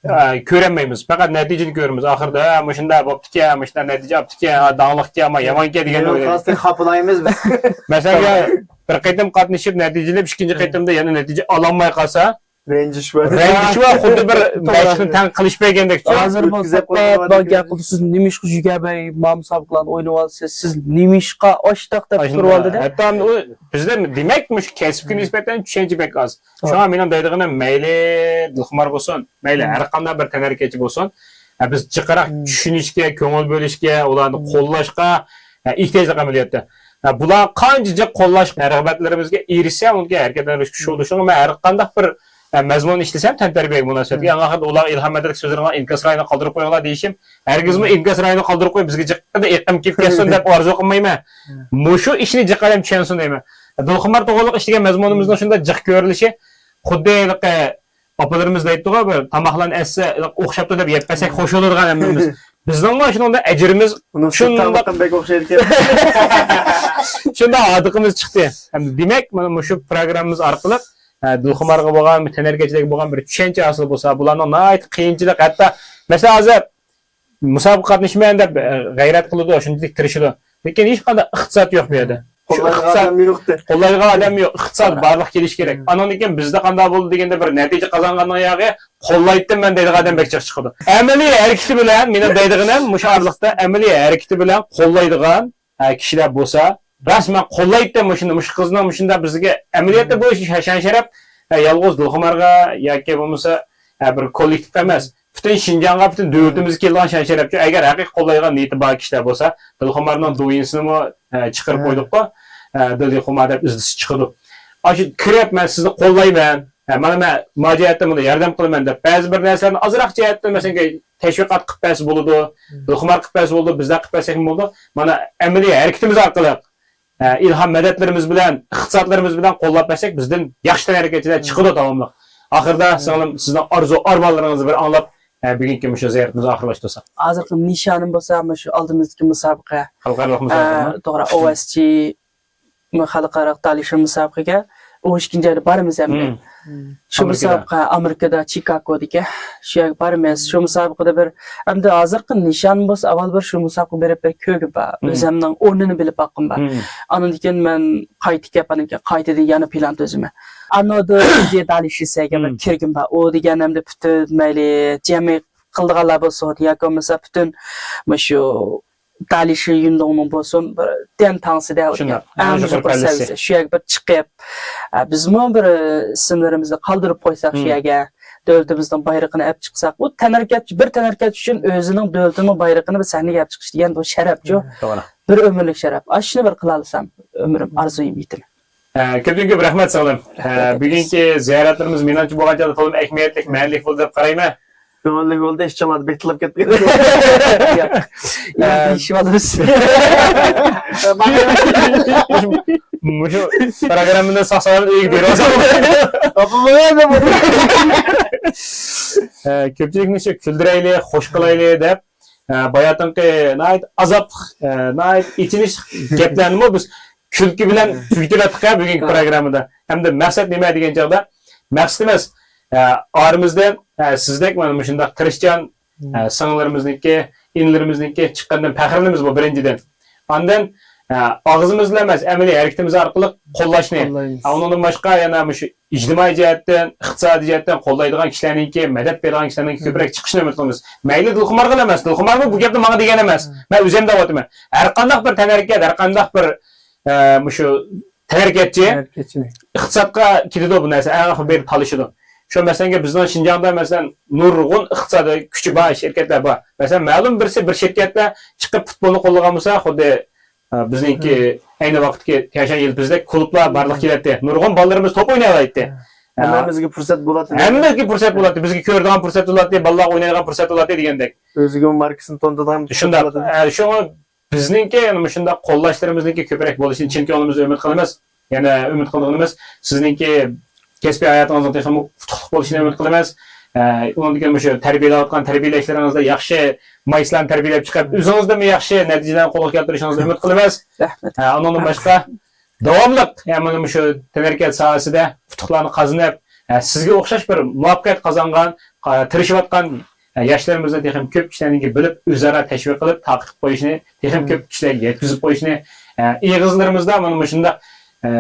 ئە، كۆرەلمەيمىز. پەقەت نەتىجىنى كۆرىمىز. ئاخىرىدا، ھە، مۇشۇنداق بوپتىكەن، مۇشۇنداق نەتىجە ئاپتىكەن، ھە، داڭلىقكەن، ئەمما يامانكەن دېگەننى ئويلايمىز. خاپىلايمىز بىز. مەسىلەن، بىر قېتىم قاتنىشىپ نەتىجىلەپ، ئىككىنچى قېتىمدا يەنە نەتىجە ئالالماي قالسا، رەنجىش بار. رەنجىش بار، خۇددى بىر مەشىقنى تەڭ قىلىش بەرگەندەك. ھازىر بولسا گەپ قىلدى، سىز نېمىشقا يۈگەرمەي مۇسابىقىلەرنى ئوينىۋالىسىز، سىز نېمىشقا ئاشتاق دەپ تۇرۇۋالدى دە. ھەتتا ئۇ بىزدە دېمەك، مۇشۇ كەسىپكە نىسبەتەن چۈشەنچە بەك ئاز. شۇڭا مېنىڭ دەيدىغىنىم، مەيلى دىلخۇمار بولسۇن، مەيلى ھەر قانداق بىر تەنھەرىكەتچى بولسۇن، ھە، بىز جىقراق چۈشىنىشكە، كۆڭۈل بۆلۈشكە، ئۇلارنى قوللاشقا، ھە، ئېھتىياجلىق ئەمەلىيەتتە. ھە، بۇلار قانچە جىق قوللاش رىغبەتلىرىمىزگە ئېرىشسە، ئۇنىڭكى ھەرىكەتلىرىمىز كۈچلۈك بولىدۇ. شۇڭا مەن ھەر قانداق بىر، ھە، مەزمۇن ئىشلىسەم، تەنتەربىيەگە مۇناسىۋەتلىك، ئەڭ ئاخىرىدا ئۇلارغا ئىلھام بەردەك سۆزلىرىڭلار ئىنكاس رايىنى قالدۇرۇپ قويۇڭلار دېيىشىم، ھەرگىزمۇ ئىنكاس رايىنى قالدۇرۇپ قويۇپ، بىزگە جىققىدە ئېقىم كېلىپ كەتسۇن دەپ ئارزۇ قىلمايمەن. مۇشۇ ئىشنى جىق ئادەم چۈشەنسۇن دەيمەن. دىلخۇمار توغرىلىق ئىش دېگەن مەزمۇنىمىزنىڭ شۇنداق جىق كۆرۈلۈشى، خۇددى ھېلىقى ئاپىلىرىمىز دەيتتىغۇ، بىر تاماقلارنى ئەتسە ئوخشاپتۇ دەپ يەپ بەرسەك خوش بولىدىغان ھەممىمىز. بىزنىڭمۇ شۇنىڭدا ئەجرىمىز شۇنداق بەك ئوخشايدىكەن. شۇنداق ھاردۇقىمىز چىقتى. ئەمدى دېمەك، مانا مۇشۇ پروگراممىمىز ئارقىلىق، ئە، دىلخۇمارغا بولغان، تەنھەرىكەتچىلىككە بولغان بىر چۈشەنچە ھاسىل بولسا، بۇلارنىڭ ناھايىتى قىيىنچىلىق، ھەتتا، مەسىلەن، ھازىر مۇسابىقە قاتنىشىمەن دەپ، ئە، غەيرەت قىلىدۇ، شۇنچىلىك تىرىشىدۇ. لېكىن ھېچقانداق ئىقتىساد يوق بۇ يەردە. قوللايدىغان ئادەم يوق. قوللايدىغان ئادەم يوق. ئىقتىساد بارلىق كېلىشى كېرەك. ئانىڭدىن كېيىن بىزدە قانداق بولدى دېگەندە، بىر نەتىجە قازانغاننىڭ ياغى قوللايتتىم مەن دەيدىغان ئادەم بەك جىق چىقىدۇ. ئەمەلىي ھەرىكىتى بىلەن، مېنىڭ دەيدىغىنىم مۇشۇ ئارىلىقتا، ئەمەلىي ھەرىكىتى بىلەن قوللايدىغان، ئە، كىشىلەر بولسا، راست مەن قوللايتتىم مۇشۇنى، مۇشۇ قىزنىڭ مۇشۇنداق بىزگە ئەمەلىيەتتە بۇ شان-شەرەپ، ئە، يالغۇز دىلخۇمارغا ياكى بولمىسا، ئە، بىر كوللېكتىپ ئەمەس، پۈتۈن شىنجاڭغا، پۈتۈن دۆلىتىمىزگە كېلىدىغان شان-شەرەپچۇ. ئەگەر ھەقىقىي قوللايدىغان نىيىتى بار كىشىلەر بولسا، دىلخۇمارنىڭ دويىنسىنىمۇ، ئە، چىقىرىپ قويدۇققۇ. ئە، دىلخۇمار دەپ ئىزدىسە چىقىدۇ. ئاشۇ كىرىپ، مەن سىزنى قوللايمەن، ھە، مانا مەن ما جەھەتتە بۇنى ياردەم قىلىمەن دەپ، بەزى بىر نەرسىلەرنى ئازراق جەھەتتىن، مەسىلەن، تەشۋىقات قىلىپ بەرسە بولىدۇ، دىلخۇمار قىلىپ بەرسە بولىدۇ، بىزلەر قىلىپ بەرسەكمۇ بولىدۇ. مانا، ئەمەلىي ھەرىكىتىمىز ئارقىلىق، ئە، ئىلھام مەدەتلىرىمىز بىلەن، ئىقتىسادلىرىمىز بىلەن قوللاپ بەرسەك، بىزدىن ياخشى تەنھەرىكەتچىلەر چىقىدۇ داۋاملىق. ئاخىرىدا، سىڭلىم، سىزنىڭ ئارزۇ ئارمانلىرىڭىزنى بىر ئاڭلاپ، ئە، بۈگۈنكى مۇشۇ زىيارىتىمىزنى ئاخىرلاشتۇرساق. ھازىرقى نىشانىم بولسا مۇشۇ ئالدىمىزدىكى مۇسابىقە. خەلقئارالىق مۇسابىقە. ئە، توغرا، ئو ئەس جى خەلقئارا تالىشىش مۇسابىقىگە ئون ئىككىنچى ئايدا بارىمىز ئەمدى. شۇ مۇسابىقە ئامېرىكىدا، چىكاگودىكى. شۇ يەرگە بارىمىز. شۇ مۇسابىقىدە بىر، ئەمدى ھازىرقى نىشان بولسا، ئاۋۋال بىر شۇ مۇسابىقىگە بېرىپ بىر كۆرگۈم بار. ئۆزۈمنىڭ ئورنىنى بىلىپ باققۇم بار. ئاندىن كېيىن مەن قايتا كېلىپ، ئاندىن كېيىن قايتىدىن يەنە پىلان تۈزىمەن. ئانۇدا دالىشىسەگە بىر كىرگۈم بار. ئۇ دېگەن ئەمدى پۈتۈن مەيلى جەمئىي قىلىدىغانلار بولسۇن ياكى بولمىسا پۈتۈن مۇشۇ دالىشى يۈندۇڭنىڭ بولسۇن، بىر دەن تاڭسىدە شۇنداق. ئەڭ يۇقىرى پەللىسى. شۇ يەرگە بىر چىقىپ، ئە، بىزمۇ بىر ئىسىملىرىمىزنى قالدۇرۇپ قويساق شۇ يەرگە، دۆلىتىمىزنىڭ بايرىقىنى ئەپ چىقساق، بۇ تەنھەرىكەت، بىر تەنھەرىكەت ئۈچۈن ئۆزىنىڭ دۆلىتىنىڭ بايرىقىنى بىر سەھنىگە ئەپ چىقىش دېگەن بۇ شەرەپچۇ. توغرا. بىر ئۆمۈرلۈك شەرەپ. ئاشۇنى بىر قىلالىسام، ئۆمرۈم ئارزۇيۇم يېتىمى. ئە، كۆپتىن كۆپ رەھمەت سىڭلىم. ئە، بۈگۈنكى زىيارەتلىرىمىز مېنىڭچە بولغان چاغدا تولىمۇ ئەھمىيەتلىك، مەنىلىك بولدى دەپ قارايمەن. كۆڭۈللۈك بولدى، ئىچىڭلاردا بېكىتىلىپ كەتكەن. ئە، دېيىشىۋالىمىز. مۇشۇ پروگراممىنى ساق سالامەت ئۆيگە بېرىۋالساڭ. ئە، كۆپچىلىكنى شۇ كۈلدۈرەيلى، خوش قىلايلى دەپ، ئە، باياتىنقى ناھايىتى ئازابلىق، ئە، ناھايىتى ئېچىنىشلىق گەپلەرنىمۇ بىز كۈلكە بىلەن تۈگىتىۋەتتۇق ھە بۈگۈنكى پروگراممىدا. ھەمدە مەقسەت نېمە دېگەن چاغدا، مەقسىتىمىز، ئە، ئارىمىزدىن، ئە، سىزدەك مانا مۇشۇنداق تىرىشچان، ئە، سىڭىللىرىمىزنىڭكى، ئىنىلىرىمىزنىڭكى چىققىنىدىن پەخىرلىنىمىز بۇ بىرىنچىدىن. ئاندىن، ئە، ئاغزىمىز بىلەن ئەمەس، ئەمەلىي ھەرىكىتىمىز ئارقىلىق قوللاشنى. قوللايمىز. ئە، ئۇنىڭدىن باشقا يەنە مۇشۇ ئىجتىمائىي جەھەتتىن، ئىقتىسادىي جەھەتتىن قوللايدىغان كىشىلەرنىڭكى، مەدەت بېرىدىغان كىشىلەرنىڭكى كۆپرەك چىقىشىنى ئۈمىد قىلىمىز. مەيلى دىلخۇمارغىلا ئەمەس، دىلخۇمارمۇ بۇ گەپنى ماڭا دېگەن ئەمەس. مەن ئۆزۈم دەۋاتىمەن. ھەر قانداق بىر تەنھەرىكەت، ھەر قانداق بىر، ئە، مۇشۇ تەنھەرىكەتچى ئىقتىسادقا كېتىدۇ بۇ نەرسە، ئەڭ ئاخىرى بىر تالىشىدۇ. شۇ مەسىلەنگە بىزنىڭ شىنجاڭدا مەسىلەن نۇرغۇن ئىقتىسادىي كۈچى بار شىركەتلەر بار. مەسىلەن مەلۇم بىرسى بىر شىركەتلەر چىقىپ پۇتبولنى قوللىغان بولسا، خۇددى ئە، بىزنىڭكى ئەينى ۋاقىتتىكى تيەنشان يىلپىزدەك كۇلۇبلار بارلىققا كېلەتتى. نۇرغۇن بالىلىرىمىز توپ ئويناۋالايتتى. ھە. ئە، ھەممىمىزگە پۇرسەت بولاتتى. ھەممىگە پۇرسەت بولاتتى. بىزگە كۆرىدىغان پۇرسەت بولاتتى، بالىلارغا ئوينايدىغان پۇرسەت بولاتتى دېگەندەك. ئۆزىگىمۇ ماركىسىنى تونۇتىدىغان پۇرسەت شۇنداق. بولاتتى. ئە، شۇڭا بىزنىڭكى يەنە مۇشۇنداق قوللاشلىرىمىزنىڭكى كۆپرەك بولۇشىنى چىن كۆڭلىمىزدىن ئۈمىد قىلىمىز. يەنە ئۈمىد قىلىدىغىنىمىز سىزنىڭكى كەسپىي ھاياتىڭىزنىڭ تېخىمۇ ئۇتۇقلۇق بولۇشىنى ئۈمىد قىلىمىز. ئە، ئۇنىڭدىن كېيىن مۇشۇ تەربىيەلەۋاتقان تەربىيەلەشلىرىڭىزدە ياخشى مايسىلارنى تەربىيەلەپ چىقىپ، ئۆزىڭىزدىنمۇ ياخشى نەتىجىلەرنى قولغا كەلتۈرۈشىڭىزنى ئۈمىد قىلىمىز. رەھمەت. ئە، ئۇنىڭدىن باشقا داۋاملىق، يەنى مانا مۇشۇ تەنھەرىكەت ساھەسىدە ئۇتۇقلارنى قازىنىپ، ئە، سىزگە ئوخشاش بىر مۇۋەپپەقىيەت قازانغان، قا-، تىرىشىۋاتقان، ئە، ياشلىرىمىزنى تېخىمۇ كۆپ كىشىلەرنىڭكى بىلىپ، ئۆزئارا تەشۋىق قىلىپ، تارقىتىپ قويۇشىنى، تېخىمۇ كۆپ كىشىلەرگە يەتكۈزۈپ قويۇشىنى، ئە، ئېغىزلىرىمىزدا مانا مۇشۇنداق، ئە،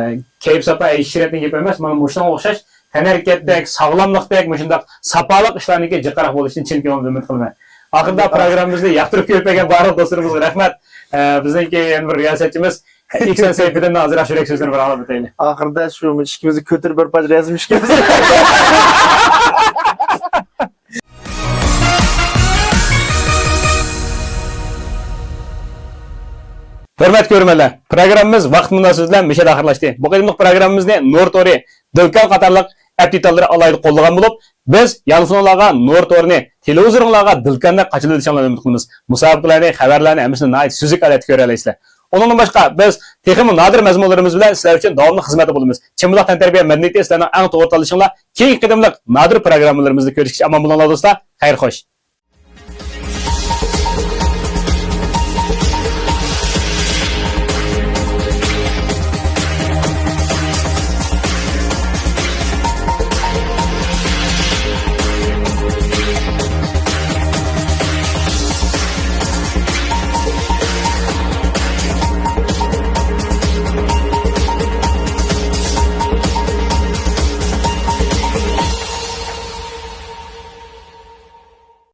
كەيپ-ساپا، ئەيش-ئىشرەتنىڭ گېپى ئەمەس، مانا مۇشۇنىڭغا ئوخشاش تەنھەرىكەتتەك، ساغلاملىقتەك، مۇشۇنداق ساپالىق ئىشلارنىڭكى جىقراق بولۇشىنى چىن كۆڭلۈمدىن ئۈمىد قىلىمەن. ئاخىرىدا پروگراممىمىزنى ياقتۇرۇپ كۆرۈپ كەلگەن بارلىق دوستلىرىمىزغا رەھمەت. ئە، بىزنىڭكى يەنە بىر رىياسەتچىمىز ئېھسان سەيپىدىننىڭ ئازراق يۈرەك سۆزلىرىنى بىر ئاڭلاپ ئۆتەيلى. ئاخىرىدا شۇ ئىككىمىزنى كۆتۈرۈپ بىر پارچە رەسىم ئىككىمىز. ھۆرمەتلىك كۆرۈرمەنلەر، پروگراممىمىز ۋاقىت مۇناسىۋىتى بىلەن مۇشۇ يەردە ئاخىرلاشتى. بۇ قېتىملىق پروگراممىمىزنى نۇر تورى، دىلكان قاتارلىق ئەپ دېتاللىرى ئالاھىدە قوللىغان بولۇپ، بىز يانفونلارغا نۇر تورىنى، تېلېۋىزورۇڭلارغا دىلكاننى قاچىلىۋېلىشىڭلارنى ئۈمىد قىلىمىز. مۇسابىقىلەرنى، خەۋەرلەرنى ھەممىسىنى ناھايىتى سۈزۈك ھالەتتە كۆرەلەيسىلەر. ئۇنىڭدىن باشقا، بىز تېخىمۇ نادىر مەزمۇنلىرىمىز بىلەن سىلەر ئۈچۈن داۋاملىق خىزمەتتە بولىمىز. چىمبۇلۇق تەنتەربىيە مەدەنىيىتى سىلەرنىڭ ئەڭ توغرا تاللىشىڭلار. كېيىنكى قېتىملىق نادىر پروگراممىلىرىمىزدا كۆرۈشكىچە ئامان بولۇڭلار دوستلار. خەير خوش.